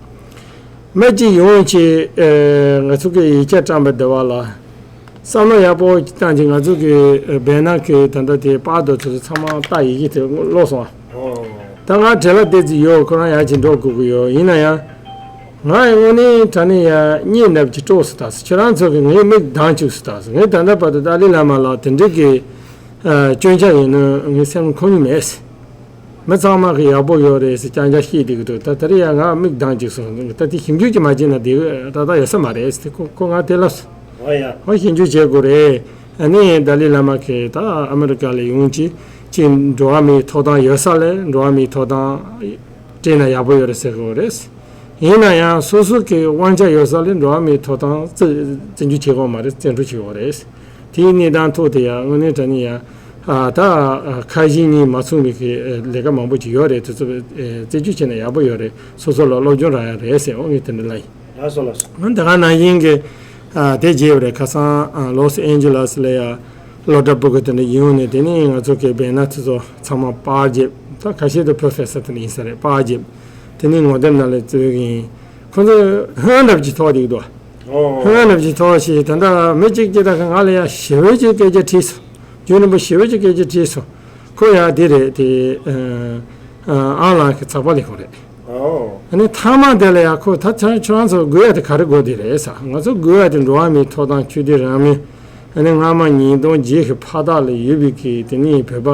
མི་གཅིག་ཡོང་བྱས་ཨ་ང་ཚོ་གི་ཡིག་ཆ་བཀྲམ་པ་འདི་བ་ལ་བསམ་བློ་ཡག་པོ་བཏང་བྱས། ང་ཚོ་གི་ཨ་སྦེ་ནར་གི་ད་ལྟ་དེ་པར་དེ་ཚོ་ཚང་མ་ལྟ་ཡི་གེ་དེ་ཀློག་སོང་ཨ། ཨོ། ད་ང་བྲེལ་བ་དེ་ཙམ་ཡོད། ཁོ་རང་ཡར་ཅིག་འགྲོ་དགོས་ཀྱི་ཡོད། ཡིན་ན་ཡང་ང་ཡི་དངོས་གནས་དྲང་གནས་ཡ་གཉིད་ནུབ་ཀྱི་སྤྲོ་སུ་ད་སོ། ཁྱེད་རང་ཚོ་གི་ངའི་མིག་གདངས་བཅུག་སུ་ད་སོ། ངས་ད་ལྟ་བར་དུ་ཏཱ་ལའི་བླ་མ་ལ་དེ་འདྲའི་གི་ཨ་སྐྱོན་ཆ་ཡིན་ནོ་ངའི་སེམས་ཁོམ་གྱི་མེད། མི་ཚང་མ་གི་ཡག་པོ་ཡོད་རེད་ཟེར་རྐྱང་རྐྱང་བཤད་བསྡད་ཀྱི་འདུག་ད་དེ་རིང་ཡང་ང་མིག་གདངས་བཅུག་སོང་། ད་དེ་ཞིབ་འཇུག་ཅིག་མ་བྱས་ན་དེ་ཏག་ཏག་ཡོད་ས་མ་རེད་ཟེར། ཁོ་ཁོ་ང་དེ་ལབ་སོང་། ཨོ་ཡ། ཧོ་ཞིབ་འཇུག་བྱེད་དགོས་རེད། ཨ་ནི་ཏཱ་ལའི་བླ་མ་གིས་ད་ཨ་མི་རི་ཀ་ལ་ཡོང་བྱས་ཅིག་འགྲོ་བ་མིའི་ཐོབ་ཐང་ཡོད་ས་ལ་འགྲོ་བ་མིའི་ཐོབ་ཐང་སྤྲད་ན་ཡག་པོ་ཡོད་རེད་ཟེར་གི་ཡོད་རེད། ཡིན་ན་ཡང་སོ་སོ་གི་དབང་ཆ་ཡོད་ས་ལ་འགྲོ་བ་མིའི་ཐོབ་ཐང་བཙི་བཙན་འགྱུར་བྱེད་དགོས་མ་རེད། བཙན་འཕྲོག་བྱེད་དགོས་རེད། དེའི་གནས་སྟངས་ཐོག་དེ་ཡང་དངོས་གནས་དྲང་གནས་ཡང་ཨ་ད་ཨ་ཁ་ཞེ་གཉིས་མ་མཚུངས་པའི་གི་ཨ་ལས་ཀ་མང་པོ་ཅིག་ཡོད་རེད། དེ་ཚོ་ཨ་རྩད་གཅོད་བྱས་ན་ཡག་པོ་ཡོད་རེད། སོ་སོ་ལ་སློབ་སྦྱོང་རག་ཡ་རེད་ཟེར། འོ་ངས་དེ་འདྲ་ལབ་ཡིན། ལགས་སོ་ལགས་སོ། ཨ་ད་ག་ནང་བཞིན་གི་ཨ་དེ་རྗེས་རེད། ཁ་སང་ཨ་ལོས་ཨེན་ཇི་ལེས་ལ་ཡ་སློབ་གྲྭ་ཕྲུ་གུ་དེ་འདྲ་ཡོང་ནས་དེ་ནས་ང་ཚོ་གི་སྦེ་ནར་དེ་ཚོ་ཚང་མ་པར་བརྒྱབ། ད་ཁ་ཤས་དེ་པོ་རོ་ཕེ་སར་དེ་འདྲ་ཡིན་ས་རེད། པར་བརྒྱབ། དེ་ནས་ངོ་དེབ་ནང་ལ་བཙུགས་གི་ཡིན། ཁོ་ཚོས་ཧང་འདྲ་པོ་ཅིག་ཐོགས་བསྡད་ཀྱི་འདུག་ཨོ། ཧང་འདྲ་པོ་ཅིག་ཐོགས་བྱས། ད་ལྟ་མི་གཅིག་གིས་ད་ང་ལ་ཡ་ཞེ་པོ་ཅིག་སྐད་ཆ་དྲིས་སོང་། རྒྱུན་རིང་པོ་ཞེ་པོ་ཅིག་སྐད་ཆ་དྲིས་སོང་། ཁོ་ཡ་དེ་རེད་དེ། ཨ་ཨང་ལགས་ཀྱི་ཚགས་པར་ལས་ཁུངས་རེད། ཨོ། ཨ་ནི་མཐའ་མ་དེ་ལ་ཡ་ཁོ་ད་ཁྱེད་ཁྱེད་རང་ཚོ་དགོས་ཡ་དེ་ག་རེ་དགོས་དེ་རེད་ཟེར། ང་ཚོ་དགོས་ཡ་དེ་འགྲོ་བ་མིའི་ཐོབ་ཐང་ཆོས་དད་རང་མོས། ཨ་ནི་སྔ་མ་ཉིས་སྟོང་བརྒྱད་ཀྱི་ཕ་དག་ལ་ཡོད་པའི་གི་དེ་ནི་བོད་པ་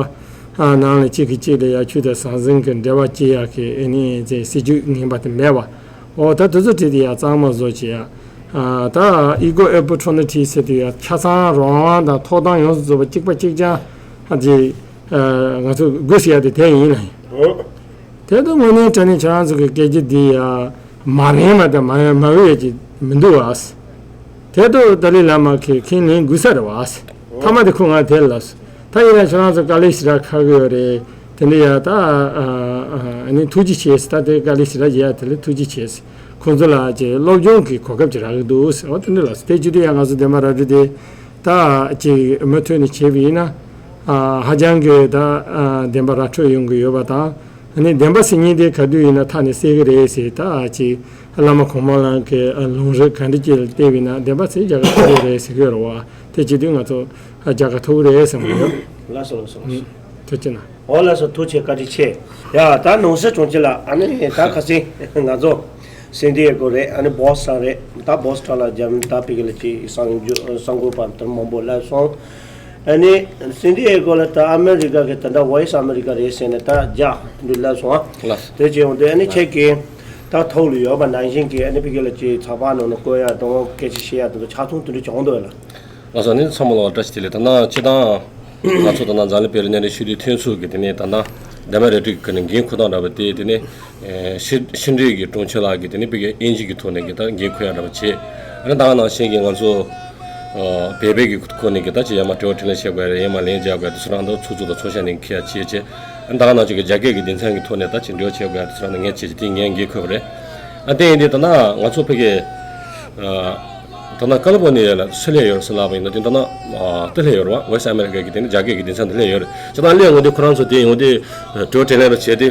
ཨ་ནང་ལ་གཅིག་གིས་གཅིག་ལ་ཡ་ཆོས་དད་ཟང་ཟིང་གི་འབྲེལ་བ་བཅད་ཡ་གི་ཨ་ནི་ཅིག་སྲིད་ཇུས་ངན་པ་དེ་མེད་པ། འོ་ད་དེ་ཚོ་བྲིས་ཏེ་ཡ་གཙང་མ་བཟོ་བྱས་ཡ། ཨ་ད་equal opportunity ཟེར་དུས་ཡ་ཆ་ཚང་རང་དབང་དང་ཐོབ་ཐང་ཡོངས་སུ་རྫོགས་པ་གཅིག་པ་གཅིག་རྐྱང་ཨ་ཅིག་ཨ་ང་ཚོ་དགོས་ཟེར་ཡ་དེ་དེ་ཡིན་ལ་ཡིན། ཨོ། དེ་ལྟར་དངོས་གནས་དྲང་གནས་ཁྱེད་རང་ཚོ་གི་སྐད་ཆ་འདི་ཡ་མ་རན་པ་དང་མ་མ་འོས་ཡ་ཅིག་མི་འདུག་བ། དེ་ལྟར་ཏཱ་ལའི་བླ་མ་གིས་ཁས་ལེན་དགོས་ས་རེད་བ། མཐའ་མ་དེ་ཁོ་ང་དེ་ལ་ལབ་སོང་། ད་ཡིན་ན་ཁྱེད་རང་ཚོ་དཀའ་ལས་ཞེ་དྲག་ཁག་གི་ཡོད་རེད། དེ་འདྲ་ཡ་ད་ཨ་ཨ་ཨ་ནི་ཐུགས་རྗེ་ཆེ་ཟེར། ད་དེ་དཀའ་ལས་ཞེ་དྲག་བྱེད་ཡ་དེ་ལ་ཐུགས་རྗེ་ཆེ་ཟེར། ཁོང་ཚོ་ལ་ཅིག་སློབ་སྦྱོང་གི་གོ་སྐབས་ཅིག་རག་གི་འདུག་ཟེར། འོ་དེ་འདྲ་ལབ་སོང་། དེ་བྱེད་དུས་ཡ་ང་ཚོ་བདེན་པ་ར་སྤྲོད་དེ་ད་ཅིག་མུ་མཐུད་ནས་བྱས་པ་ཡིན་ན་ཨ་ཧ་ཅང་གི་ད་ཨ་བདེན་པ་ར་འཕྲོད་ཡོང་གི་ཡོད་པ་དང་། ཨ་ནི་བདེན་པ་ཟེར་མཁན་དེ་ག་དུས་ཡིན་ན་མཐའ་ནས་གསལ་གི་རེད་ཟེར། ད་ཅིག་བླ་མ་གོང་མ་ལགས་ཀྱི་ལུང་རིགས་ག་འདྲ་ཅིག་ལ་བལྟས་པ་ཡིན་ན་བདེན་པ་ཟེར་རྒྱལ་ཁ་ཐོབ་ཀྱི་རེད་ཟེར་གྱི་ཡོད་རེད་བ། དེ་བྱེད་དུས་ང་ཚོ་རྒྱལ་ཁ་ཐོབ་ཀྱི་རེད་བསམ་གྱི་ཡོད། ལགས་སོ་ལགས་སོ་ལགས་སོ། ཐུགས་རྗེ་གནང་། འོ་ལགས་སོ། ཐུགས་རྗེ་བཀའ་དྲིན་ཆེ། ཡ་ད་ནང་སྲིད་དྲུང་ཆེ་ལགས། ཨ་ནི་ད་ཁ་སང་ང་ཚོ་སན་ཏི་ཨེ་གོ་རེད། ཨ་ནི་བྷོ་སི་ཊོན་རེད། ད་བྷོ་སི་ཊོན་ལ་འཇམ་ད་ཕ་གི་ལ་ཅིག་གསར་འགོད་གསར་འགོད་པ་དེ་མང་པོ་སླེབས་སོང་། ཨ་ནི་སན་ཏི་ཨེ་གོ་ལ་ད་ཨ་མེ་རི་ཀ་གི་ད་ལྟ་Voice America རེད་ཟེར་ནས་ད་རྒྱ་འདི་སླེབས་སོང་ཨ། ལགས། དེ་བྱས་ཡོང་དུས་ཨ་ནི་ཁྱེད་ཀྱིས་ད་ཐོག་ལ་ཡོད་པ་ནང་བཞིན་གྱི་ཨ་ནི་ཕ་གི་ལ་ཅིག་ཚགས་པར་ནང་ན་བཀོད་ཡ་དང་སྐད་ཆ་བཤད་ཡ་དེ་ཚོ་ཆ་ཚང་དེ་འདྲ་བྱུང་འདུག་ལ། ལགས་སོ། ཨ་ནི་ཚང་མ་ལ་བཀྲ་ཤིས་བདེ་ལེགས། ད་ནང་སྤྱིར་བཏང་ང་ཚོ་ད་ནང་འཛམ་གླིང་བོད་རིགས་གནས་རིག་ཆོས་ལུགས་མཐུན་ཚོགས་ཀྱི་དེ་ནས་ད་ནང་བདེན་པ་ར་སྤྲོད་ཀྱི་ཁུར་ནས་འགན་འཁུར་སྟངས་འདྲ་བ་དེ་དེ་ནས་ཕྱི་ཕྱི་འབྲེལ་གྱི་དྲུང་ཆེ་ལགས་ཀྱིས་དེ་ནས་ཕ་གི་དབྱིན་ཇི་གི་ཐོག་ནས་ཀྱི་ད་འགན་འཁུར་ཡ་འདྲ་བ་བྱས། ཨ་ནི་ད་ག་ནང་བཞིན་གྱི་ང་ཚོ་ཨ་བོད་པའི་གི་ཁུར་ནས་ཀྱི་ད་ཅི་ཡར་མར་དྲི་བ་དྲིས་ལན་བྱེད་དགོས་རེད། ཡར་མར་ལན་རྒྱག་དགོས་དེ་ཚོ་རང་ད་ཚོགས་གཙོ་དང་ཚོགས་གཞོན་ནས་འཁྱེར་ཡ་བྱས་བྱས། ཨ་ནི་ད་ག་ནང་བཞིན་གྱི་རྒྱ་སྐད་ཀྱི་སྡེ་ཚན་གྱི་ཐོག་ནས་ད་ཅི་འབྲེལ་བ་བྱེད་དགོས་ཡ་དེ་ཚོ་རང་ད་ངས་བྱས་བྱས་དེ་ངས་འགན་འཁུར་བ་རེད། ཨ་དེ་ཡིན་དུས་ད་ནང་ང་ཚོ་ཕ་གི་ཨ། ད་ནང་ཀ་ལི་ཕོར་ནི་ཡ་ལ་སུ་སླེབས་ཡོད་རེད་ཟེར་ལབ་པ་ཡིན་ན། དེ་ད་ནང་ཨ་དེ་སླེབས་ཡོད་རེད་བ། ཝེ་སི་ཨ་མེ་རི་ཀ་གི་དེ་ནི་རྒྱ་སྐད་ཀྱི་སྡེ་ཚན་དེ་སླེབས་ཡོད་རེད། ཅི་ད་སླེབས་ཡོང་དུས་ཁོ་རང་ཚོ་དེ་ཡོང་དུས་ཨ་དྲི་བ་དྲིས་ལན་རེ་བྱས་ཏེ།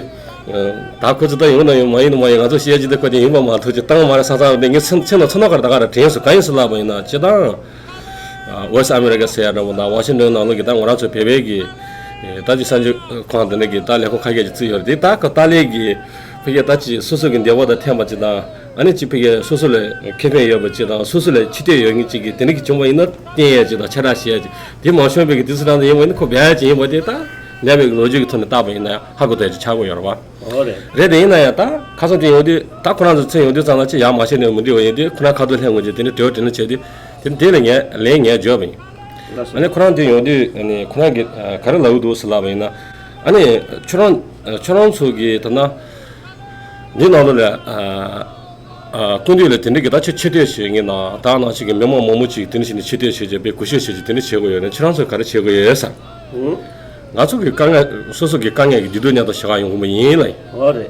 ཨ་ད་ཁོ་ཚོ་ད་ཡོང་ན་ཡོང་མ་ཡོང་ན་མ་ཡོང་། ང་ཚོ་བཤད་རྒྱུ་དེ་ཁོ་དེ་ཡིན་པ་མ་གཏོགས་ཅི་བཏང་མ་རེད་བསམ་བསམ། དེ་ངས་མཚན་མཚན་ལ་མཚོན་ན་ག་རེ་ད་ག་རེ་དྲན་སོང་། གང་ཡིན་ཟེར་ལབ་པ་ཡིན་ན། ཅི་ད་ཨ་ཝེ་སི་ཨ་མེ་རི་ཀ་ཟེར་ཡ་འདྲ་པོ་དང་ཝ་ཤིང་ཊོན་ནང་ལོགས་ཀྱི་ད་ང་རང་ཚོ་བོད་པའི་གི་ཨེ་ད་ཅི་གསར་འགྱུར་ཁང་དེ་འདྲ་གི་ད་ལས་ཁུངས་ཁ་ཤས་ཅིག་བཙུགས་ཡོད་རེད། དེ་ད་ཁོ་ཏཱ་ལའི་གི་ཕ་གི་ད་ཅི་སོ་སོ་གི་འདས་པོ་དང་འཐེན་པ་ཅིག་དང་། ཨ་ནི་ཅིག་ཕ་གི་སོ་སོ་ལ་ཁེ་ཕན་ཡོད་པ་ཅིག་དང་། སོ་སོ་ལ་ཕྱི་བལྟས་ཡོད་མཁན་ཅིག་གི་དེ་འདྲ་གི་བྱུང་བ་ཡིན་ན་བསྟན་ཡས་ཅིག་དང་ཆ་རག་བྱེད་ཡས་ཅིག་དེ་མ་བྱུང་བའི་གི་དུས་ཚོད་རང་དུ་ཡིན་པ་ཡིན་ན་ཁོ་འབད་ཡས་ཅིག་ཡིན་པ་དེ་ད་ལས་པའི་གི་ལོ་རྒྱུས་ཀྱི་ཐོག་ནས་བལྟས་པ་ཡིན་ན་ཧ་གོ་ཐུབ་ཡས་ཅིག་ཆགས་ཀྱི་ཡོད་རེད་བ། ཨོ་རེད། རེད། དེ་ཡིན་ན་ཡང་ད་ཁ་སང་དེ་ཡོང་དུས་ད་ཁོ་རང་ཚོ་མཚན་ཡོང་དུས་ཙམ་ལ་ཅི་ཡག་མ་བྱས་ནས་མི་འགྲིག་པ་ཡིན་དུས། ཁོ་རང་ཁ་ཐུག་ལྷན་ངོ་ཅིག་དེ་ནས་དྲི་བ་དྲིས་ལན་བྱས་དུས་དེ་དེ་ལ་ངས་ལན་ངས་བརྗོད་པ་ཡིན། ལགས་སོ། ཨ་ནི་ཁོ་རང་དེ་ཡོང་དུས་ཨ་ནི་ཁོ་རང་གིས་ཨ་ག་རེ་ལབ་ཀྱི་འདུག་ཟེར་ལབ་པ་ཡིན་ན། ཨ་ནི་ཁྱོད་རང་ཨ་ཁྱོད་རང་ཚོ་གི་ད་ན་འདི་ནང་ལོགས་ལ་ཨ་ཨ་སྐུ་མདུན་ལ་དེ་འདྲ་གི་ད་ཆེ་ཆེ་བསྟོད་བྱེད་མཁན་དང་། ད་ནང་བཞིན་གི་མི་མང་མང་པོ་ཅིག་དེ་འདྲ་བྱས་ནས་ཆེ་བསྟོད་བྱེད་བྱེད་པའི་གུས་ཞབས་བྱེད་བྱེད་དེ་འདྲ་བྱེད་དགོས་ཡོད་ན། ཁྱོད་རང་ཚོས་ག་རེ་བྱེད་དགོས་ཡོད་ཟེར། ཨུ། ང་ཚོ་གི་དཀའ་ངལ་སོ་སོ་གི་དཀའ་ངལ་གྱི་བདེ་སྡུག་མཉམ་དུ་བཞག་ཡོང་གི་མ་ཡིན་ལ། ཨོ་རེད།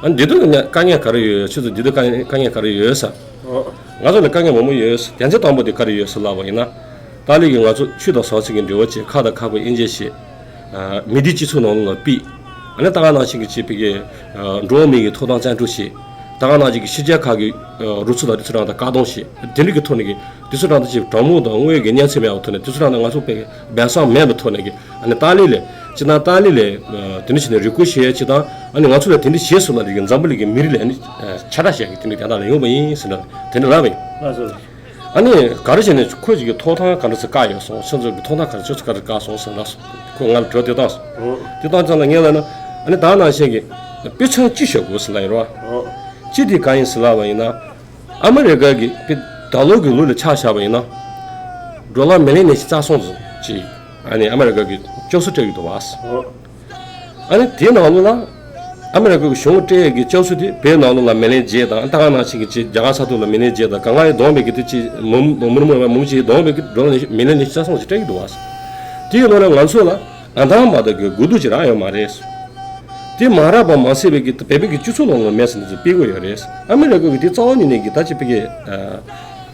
ཨ་ནི་བདེ་སྡུག་གི་དཀའ་ངལ་ག་རེ་ཡོད། ཁྱོད་ཚོ་བདེ་སྡུག་དཀའ་ངལ་དཀའ་ངལ་ག་རེ་ཡོད་ཟེར། ཨོ། ང་ཚོ་ལ་དཀའ་ངལ་མང་པོ་ཡོད། དོན་ཚན་དང་པོ་དེ་ག་རེ་ཡོད་ཟེར་ལབ་པ་ཡིན་ན། ཏཱ་ལའི་གིས་ང་ཚོ་ཆོས་དང་ཟང་ཟིང་གི་འབྲེལ་བ་བྱས། ཁ་དང་ཁ་སྤུ་དབྱེ་འབྱེད་བྱས། ཨ་མི་སྡེ་སྤྱི་ཚོགས་ནང་ལ་ཕུད། ཨ་ནི་ད་ག་ནང་བཞིན་གྱི་ཅིག་ཕ་གི་ཨ་འགྲོ་བ་མི་ཡི་ཐོབ་ཐང་བཙན་འཕྲོག་བྱས། ད་ག་ནང་བཞིན་གྱི་ཕྱི་རྒྱལ་ཁག་གི་ཨ་རུ་ཚོགས་དང་དེ་ཚོ་རང་དང་བཀག་སྡོམ་བྱས། དེ་འདྲ་གི་ཐོག་ནས་ཀྱི་དེ་ཚོ་རང་དང་ཅིག་གྲོས་མོལ་དང་དངོས་ཀྱི་མཉམ་འཛོམས་མེད་པའི་ཐོག་ནས། དེ་ཚོ་རང་དང་ང་ཚོ་ཕ་གི་སྦས་གསང་མེད་པའི་ཐོག་ནས་ཀྱི། ཨ་ནི་ཏཱ་ལའི་ལ་ཅི་ད་ཏཱ་ལའི་ལ་ཨ་དེ་འདྲ་བྱས་ནས་རེ་སྐུལ་བྱེད་ཡས་ཅིག་དང་། ཨ་ནི་ང་ཚོ་ལ་དེ་འདྲ་བྱས་སོང་ལབ་ནས་ཀྱི་འཛམ་བུ་གླིང་གི་མི་རིགས་ལ་ཨ་ནི་ཨ་ཆ་འདྲ་བཤད་ཀྱི་དེ་འདྲ་དོན་དག་ལ་ཡོང་བ་ཡིན་ཟེར་ནས་དེ་འདྲ་ལབ་པ་ཡིན། ལགས་སོ། ཨ་ནི་ག་རེ་བྱས་ནས་ཁོ་ཅིག་གི་ཐོབ་ཐང་ག་འདྲ་ཟེར་བཀག་ཡོད་སོང་། ཁྱོད་ཚོ་གི་ཐོབ་ཐང་ག་རེ། ཁྱོད་ཚོ་ག་རེ་བཀག་སོང་ཟེར་ལབ་སོང་། ཁོ་ང་ལ་དྲི་བ་དེ་བཏང་སོང་། ཨོ། དེ་བཏང་ཙང་ལ་ངས་ལབ་ན། ཨ་ནི་ད་ནང་བཞིན་གྱི་དཔེ་མཚོན་གཅིག་ཞུ་དགོས་ཟེར་ལབ་ཡོད་རེད་བ། ཨོ། གཅིག་དེ་གང་ཡིན་ཟེར་ལབ་པ་ཡིན་ན། ཨ་མི་རི་ཀ་གི་དཔེ་ད་ལོ་གི་ལོ་ལ་ཆ་བཞག་པ་ཡིན་ན། ཌོ་ལར་མི་ལི་ཡོན་ཉི་ཤུ་རྩ་གསུམ་ཙམ་ཅིག་ཨ་ནི་ཨ་མི་རི་ཀ་གི་སྐྱོབ་གསོ་སྤྲད་ཀྱི་འདུག་བ། ཨོ། ཨ་ནི་དེའི་ནང་ལོགས་ལ་ཨ་མི་རི་ཀ་གི་གཞུང་སྤྲད་ཀྱི་སྐྱོབ་གསོ་དེ་བོད་ནང་ལོགས་ལ་མི་ལི་ཡོན་བརྒྱད་དང་། ད་ག་ནང་བཞིན་གྱི་ཅིག་རྒྱ་གར་ས་ཐོག་ལ་མི་ལི་ཡོན་བརྒྱད་དང་། གང་ག་ཡི་བསྡོམས་པའི་གི་དེ་ཅིག་མི་མི་མི་མང་པོ་ཅིག་བསྡོམས་པའི་གི་ཌོ་ལར་མི་ལི་ཡོན་ཉི་ཤུ་རྩ་གསུམ་ཅིག་སྤྲད་ཀྱི་འདུག་བ། དེའི་ནང་ལ་ང་ཚོ་ལ་ཨ་འདམ་མ་དག་གི་དགོས་གཏུགས་ཅིག་རག་ཡོད་མ་རེད། དེ་མ་རག་པ་མ་ཟད་པའི་གི་བོད་པའི་གི་སྤྱི་ཚོགས་ནང་ལ་མེད་ཟེར་ནས་ཅིག་སྤེལ་གྱི་ཡོད་རེད། ཨ་མི་རི་ཀ་གི་དེ་རྩ་བ་ཉིད་ནས་གི་ད་ཅིག་ཕ་གི་ཨ་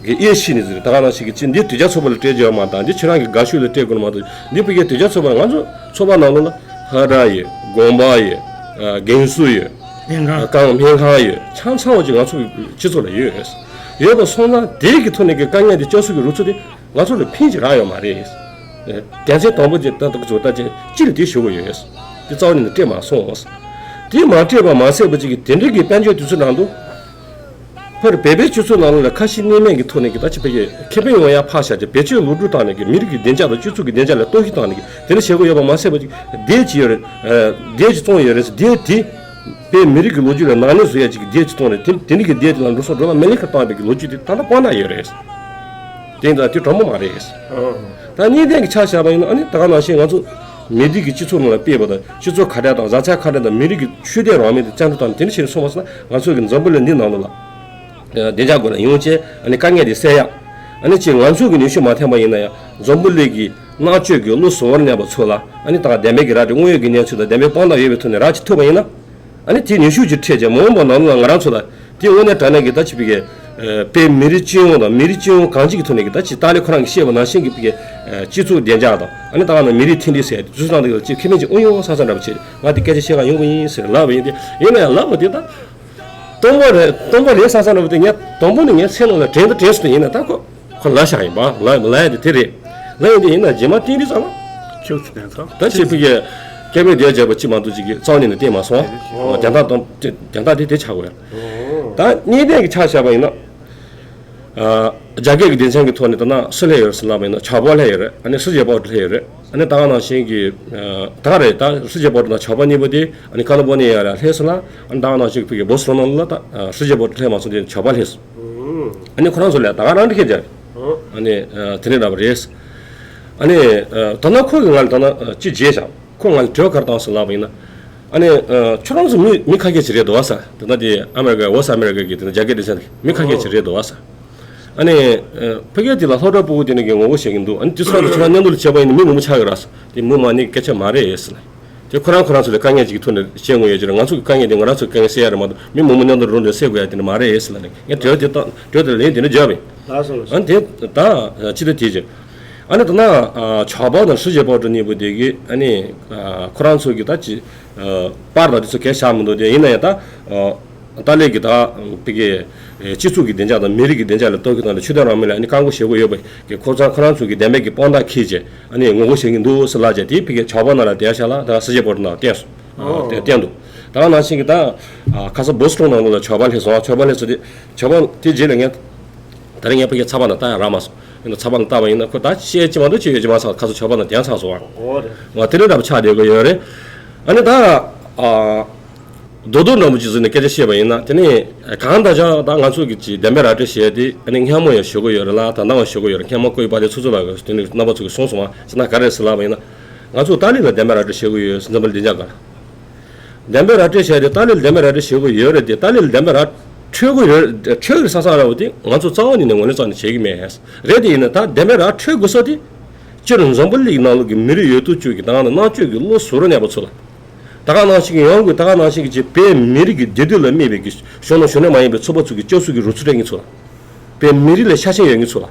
གི་དབྱེ་ཕྱེ་ནས་ཟེར། ད་ག་ནང་བཞིན་གྱི་ཅིག་འདི་དོལ་རྒྱལ་ཚོགས་པ་ལ་སྤྲད་རྒྱུ་ཡོད་མ་དང་། འདི་ཁྱེད་རང་གི་དགའ་ཤོས་ལ་སྤྲད་དགོས་མ་གཏོགས། འདི་ཕ་གི་དོལ་རྒྱལ་ཚོགས་པ་ང་ཚོ་ཚོགས་པ་ནང་ལོགས་ལ་ལྷ་བྲག་ཡོད། དགོན་པ་ཡོད། ཨ་རྒན་གསོ་ཡོད། སྨན་ཁང་། གང་སྨན་ཁང་ཡོད། ཆ་ཚང་བ་ཅིག་ང་ཚོ་གི་སྤྱི་ཚོགས་ལ་ཡོད། ཡོད་པ་སོང་ཙང་དེ་གི་ཐོག་ནས་གི་དཀའ་ངལ་དེ་སྐྱོབ་གསོ་གི་རུ་ཚོགས་དེ་ང་ཚོ་ལ་ཕན་ཅིག་རག་ཡོད་མ་རེད། དོན་ཚན་དང་པོ་དེ་ད་ལྟ་ཚོ་ད་ཅིག་སྤྱི་ལ་དེ་ཞུ་གི་ཡོད། དེ་རྩ་བ་ཉིད་ནས་སྤྲད་མ་སོང་། དེ་མ་སྤྲད་པ་མ་ཟད་པ་ཅིག་གི་དེ་འདྲའི་གི་དཔལ་འབྱོར་དུས་ཚོད་ནང་དུ། ཕར་བོད་པའི་སྤྱི་ཚོགས་ནང་ལ་ཁ་ཞེ་གཉིས་མེད་ཀྱི་ཐོག་ནས་ཀྱི་ད་ཅི་བོད་ཀྱི་ཁེ་ཕན་ཡོང་ཡ་ཕར་བཞག་ཅིག་བེད་སྤྱོད་ལོག་སྒྲུབ་བཏང་ནས་ཀྱི་མི་རིགས་ཀྱི་བདེ་འཇགས་དང་སྤྱི་ཚོགས་ཀྱི་བདེ་འཇགས་ལ་གཏོར་བཤིག་བཏང་ནས་ཀྱི་དེ་འདྲ་བྱེད་དགོས་ཡོད་པ་མ་ཟད་པ་ཅིག་སྡེ་གཅིག་ཡོད་རེད། ཨ་སྡེ་གཅིག་བཙོང་ཡོད་རེད། སྡེ་དེ་བོད་མི་རིགས་ཀྱི་ལོ་རྒྱུས་ལ་ནག་ཉེས་བཟོ་ཡ་ཅིག་གི་སྡེ་གཅིག་བཙོང་ནས་དེ་དེ་འདྲ་གི་སྡེ་དེ་ལ་འགྲོ་སོང་འགྲོ་ལ་མི་ལེན་ཁར་བཏང་བའི་གི་ལོ་རྒྱུས་དེ་ད་ལྟ་དཔང་ན་ཡོད་རེད། དེ་ཡིན་ཙང་དེ་དྲང་པོ་མ་རེད། ད་གཉིས་ལྡན་གྱི་ཆ་བཞག་པ་ཡིན་ན། ཨ་ནི་ད་ག་ནང་བཞིན་ང་ཚོ་མི་སྡེ་གི་སྤྱི་ཚོགས་ནང་ལ་སྤེལ་བ་དང་། སྤྱི་ཚོགས་ཁ་བྲལ་དང་བཟའ་ཚང་ཁ་བྲལ་དང་། མི་རིགས་ཀྱི་ཆོས་དད་རང་མོས་དེ་བཙན་འཕྲོག་བཏང་ནས་དེ་འདྲ་བྱས་ནས་སོང་བ་སོང་ན། ང་ཚོ་གི་འཛམ་བུ་གླིང་འདི་ནང་ལོགས་ལ་བདེ་འཇགས་སྒོ་ནས་ཡོང་ཆེད། ཨ་ནི་དཀའ་ངལ་དེ་སེལ་ཡག་ཨ་ནི་ཅིག་ང་ཚོ་གི་ནུས་ཤུགས་མ་ཐོན་པ་ཡིན་ན་ཡང་། འཛམ་བུ་གླིང་གི་མནར་གཅོད་ཀྱི་བློ་གཟུ་བོར་མནན་པ་ཚོ་ལ། ཨ་ནི་ད་ག་བདེན་པའི་གི་ར་སྤྲོད། དངོས་ཡོད་ཀྱི་གནས་ཚུལ་དང་བདེན་པའི་དཔང་རྟགས་ཡོད་པའི་ཐོག་ནས་ར་ཅིག་ཐུབ་པ་ཡིན་ན། ཨ་ནི་དེའི་ནུས་ཤུགས་ཀྱིས་ཁྲིད་བྱས། མ་འོངས་པ་ནང་ལོགས་ལ་ང་རང་ཚོ་ལ་དེ་དངོས་གནས་དྲང་གནས་ཀྱི་ད་ཅིག་ཕ་གི་ཨ་བོད་མི་རིགས་སྤྱི་ཡོངས་དང་མི་རིགས་སྤྱི་ཡོངས་གང་ཅིའི་ཐོག་ནས་ཀྱི་ད་ཅིག་ཏཱ་ལའི་ཁོ་རང་གིས་བཤད་པ་ནང་བཞིན་གྱི་ཕ་གི་ཨ་སྤྱི་ཚོགས་བདེ་འཇགས་དང་། ཨ་ནི་ད་ག་ནང་མི་རིགས་མཐུན་སྒྲིལ་ཟེར་ཡ་དེ་ཚོའི་ནང་དུ་ཅིག་ཁེ་ཕན་ཅིག་དབང་ཡོང་བསམ་བསམ་འདྲ་པོ་བྱས། ང་དེ་སྐད་ཆ་བཤད་ག་ཡོང་གི་ཡིན་ཟེར་ལབ་པ་ཡིན་ཏེ། ཡིན་ན་ཡང་ལབ་པ་དེ་ད་སྟོང་པ་རེད། སྟོང་པ་རེད་བསམ་བསམ་འདྲ་པོ་དེ་ངས་དང་པོ་ནས་ངའི་སེམས་ནང་ལ་དྲན་དང་དྲན་སོང་། ཡིན་ན་ད་ཁོ་ཁོ་ལབ་བཞག་ཡིན་པ། ལབ་ལབ་ཡ་དེ་དེ་རེད། ལབ་ཡིན་དེ། ཡིན་ན་རྗེས་མ་བསྟན་དུས་ཙམ་ལ། ཁྱོད་ཚོ་དེ་ཚོ། ད་ཅིག་ཕ་གི་སྐད་མེད་བདེ་བྱས་པ་ཅིག་མ་གཏོགས་ཅིག་གི་རྩ་བ་ཉིད་ནས་བསྟན་མ་སོང་། ཨོ། དོན་དག་དང་དོན་དག་དེ་དེ་ཆགས་དགོས་ཡ། ཨོ། ད་གཉིས་ལྡན་གྱི་ཆ་བཞག་པ་ཡིན་ན། ཨ་རྒྱ་སྐད་ཀྱི་སྡེ་ཚན་གྱི་ཐོག་ནས་ད་ན་སུ་སླེབས་ཡོད་ཟེར་ལབ་པ་ཡིན་ན། ཇག་པ་སླེབས་ཡོད་རེད། ཨ་ནི་སི་ཇེ་པོ་ཊི་སླེབས་ཡོད་རེད། ཨ་ནི་ད་ག་ནང་བཞིན་གྱི་ཨ་ད་ག་རེད། ད་སི་ཇེ་པོ་ཊི་དང་ཇག་པ་གཉིས་པོ་དེ་ཨ་ནི་ཀ་ལི་ཕོར་ནི་ཡ་ལ་སླེབས་སོང་ལ། ཨ་ནི་ད་ག་ནང་བཞིན་ཕ་གི་བོ་སི་ཊོན་ནང་ལ་ད་ཨ་སི་ཇེ་པོ་ཊི་སླེབས་མ་སོང་། དེ་ཇག་པ་སླེབས་སོང་། ཨ་ནི་ཁོ་རང་ཚོ་ལ་ད་ག་རང་འདྲ་ཁྱེད་ཅག་ཨ་ནི་ཨ་དེ་འདྲ་འདྲ་པོ་རེད། ཨ་ནི་ཨ་ད་ན་ཁོ་གི་ང་ལ་ད་ན་ཨ་ཅི་བརྗེད་བཞག་ཁོ་ང་ལ་དྲི་བ་ག་རེ་བཏང་སོང་ལབ་པ་ཡིན་ན། ཨ་ནི་ཨ་ཁྱོད་རང་ཚོ་མི་མི་ཁ་ཤས་ཅིག་རེད་འདུག་བ་ཟེར། དེ་ན་དེ་ཨ་མེ་རི་ཀ་ཝེ་སི་ཨ་མེ་རི་ཀ་གི་དེ་ན་རྒྱ་སྐད་སྡེ་ཚན་གྱི་མི་ཁ་ཤས་ཅིག་རེད་འདུག་བ་ཟེར། ཨ་ནི་ཨ་ཕ་གི་དེ་ལ་སློབ་གྲྭ་ཕྲུ་གུ་དེ་ནས་ཀྱི་ངོ་རྒོལ་བྱེད་ཀྱི་འདུག་ཨ་ནི་དེ་ཚོ་རང་གི་ཁྱོད་རང་མཉམ་དུ་ལ་བྱས་པ་ཡིན་ན་མི་མང་པོ་ཆགས་ཀྱི་རེད་ཟེར། དེ་མི་མང་ནི་སྐད་ཆ་མ་རེད་ཟེར་ནས། དེ་ཁོ་རང་ཁོ་རང་ཚོ་ལ་དཀའ་ངལ་ཅིག་གི་ཐོག་ནས་བཤད་དགོས་ཡོད་ཅེ་རེད། ང་ཚོ་གི་དཀའ་ངལ་དེ་ང་རང་ཚོ་གི་དཀའ་ངལ་སེལ་ཡ་རེད་མ་གཏོགས་མི་མང་པོ་མཉམ་དུ་རུབ་ནས་སེལ་དགོས་ཡ་དེ་འདྲ་མ་རེད་ཟེར་ལབ་ནས། ངས་དྲི་བ་དེ་བཏང་། དྲི་བ་དེ་ལན་དེ་འདྲ་བརྒྱབ་པས། ལགས་སོ་ལགས་སོ། ཨ་ནི་དེ་ད་ཅི་ད་དེ་བྱས། ཨ་ནི་ད་ན་ཨ་ཇག་པ་དང་སྲིད་བྱུས་པར་སྐྲུན་གཉིས་པོ་དེ་གི་ཨ་ནི་ཨ་ཁོ་རང་ཚོ་གི་ད་ཅི་ཨ་པར་དང་དེ་ཚོ་གས་བཞག་མི་འདུག་དེ་ཡིན་ན་ཡང་ད་ཨ་ཏཱ་ལའི་གི་ད་ཕ་གི་སྤྱི་ཚོགས་ཀྱི་བདེ་འཇགས་དང་མི་རིགས་ཀྱི་བདེ་འཇགས་ལ་གཏོར་སྐྱོན་དང་ཆོས་དད་རང་མོས་ལ་ཨ་ནི་བཀག་འགོག་བྱེད་དགོས་ཡོད་པ་གི་ཁོ་ཚང་ཁོ་རང་ཚོ་གི་བདེན་པའི་གི་དཔང་རྟགས་འཁྱེར་བྱས་ཨ་ནི་ངོ་རྒོལ་བྱེད་ཀྱི་འདུག་ཟེར་ལབ་བྱས། དེ་ཕ་གི་ཇག་པ་ནང་ལ་བསྡད་ཤག་ལ་ད་སྲིད་བྱུས་པར་སྐྲུན་ནང་བསྟན་སོང་། ཨོ། བསྟན་འདུག་ད་ག་ནང་བཞིན་གི་ད་ཨ་ཁ་ས་བོ་སི་ཊོན་ནང་ལོགས་ལ་ཇག་པ་སླེབས་སོང་། ཇག་པ་སླེབས་སོང་དེ་ཇག་པ་དེ་རྗེས་ལ་ངས་ད་རེས་ངས་ཕ་གི་ཚགས་པར་ནང་ལྟ་ཡ་རག་མ་སོང་། ཡིན་ན་ཚགས་པར་ནང་ལྟ་བ་ཡིན་ན་ཁོ་ད་བཤད་ཅི་མ་གཏོགས་ཅི་ཡོད་ཅི་མ་ཚང་ཁ་ས་ཇག་པ་ནང་བསྟན་ཚར་སོང་བ། ཨོ་རེད། ང་དེ་འདྲ་འདྲ་པོ་ཆགས་བསྡད་ཀྱི་ཡོད་རེད། ཨ་ནི་ད་ཨ་རྡོ་རྡོ་འདྲ་པོ་ཅིག་བཟོས་ནས་སྐད་ཆ་བཤད་པ་ཡིན་ན་དེ་ནི་གང་ལྟར་ཀྱང་ད་ང་ཚོ་གི་ཅིག་བདེན་པའི་ར་སྤྲོད་བྱས་ཏེ་ཨ་ནི་སྔ་མོ་ཡང་ཞུ་གི་ཡོད་རེད་ལ་ད་ལྟ་བ་ཞུ་གི་ཡོད་རེད། མཁན་པ་ཀོ་ཡི་པ་དེ་ཚོ་ཚོ་ལ་དེ་ནི་རྣམ་པ་ཚོ་གི་གསུངས་སོང་བ་ཅི་ན་ག་རེ་ཟེར་ལབ་པ་ཡིན་ན། ང་ཚོ་ཏཱ་ལའི་ལ་བདེན་པའི་ར་སྤྲོད་བྱེད་ཀྱི་ཡོད་ཟེར། འཛམ་བུ་གླིང་བདེ་འཇགས་སྒང་ལ་བདེན་པའི་ར་སྤྲོད་བྱས་ཏེ་ཏཱ་ལའི་ལ་བདེན་པའི་ར་སྤྲོད་བྱེད་ཀྱི་ཡོད་རེད་དེ། ཏཱ་ལའི་ལ་བདེན་པའི་ར་སྤྲོད་ཀྱི་ཡོད་སྤྲོད་ཀྱི་རེད་བསམ་བསམ་ར་བ་དེ་ང་ཚོ་རྩ་བ་ཉིད་ནས་ངོས་ལེན་རྩ་ནས་བྱེད་ཀྱི་མེད། རེད་དེ་ཡིན་ན་ད་བདེན་པའི་ར་སྤྲོད་དགོས་ས་དེ་སྤྱིར་འཛམ་བུ་གླིང་ནང་ལོགས་ཀྱི་མི་རིགས་ཡོད་དོ་ཅོག་གི་དང་ནང་ཆོས་ཀྱི་བློ་གཟུ་བོར་གནས་པ་ཚོ་ལ། ད་ག་ནང་བཞིན་གྱི་ཡང་སྒོས་ད་ག་ནང་བཞིན་གྱི་ཅིག་བོད་མི་རིགས་ཀྱི་བདེ་སྡུག་ལ་དམིགས་པའི་གི་གཞོན་ནུ་གཞོན་ནུ་མ་ཡིན་པའི་ཚོགས་པ་ཚོ་གི་སྐྱོབ་གསོ་གི་རུ་ཚུགས་སྤྲད་མཁན་ཚོ་ལ། བོད་མི་རིགས་ལ་ཤ་ཞེན་ཡོད་མཁན་ཚོ་ལ།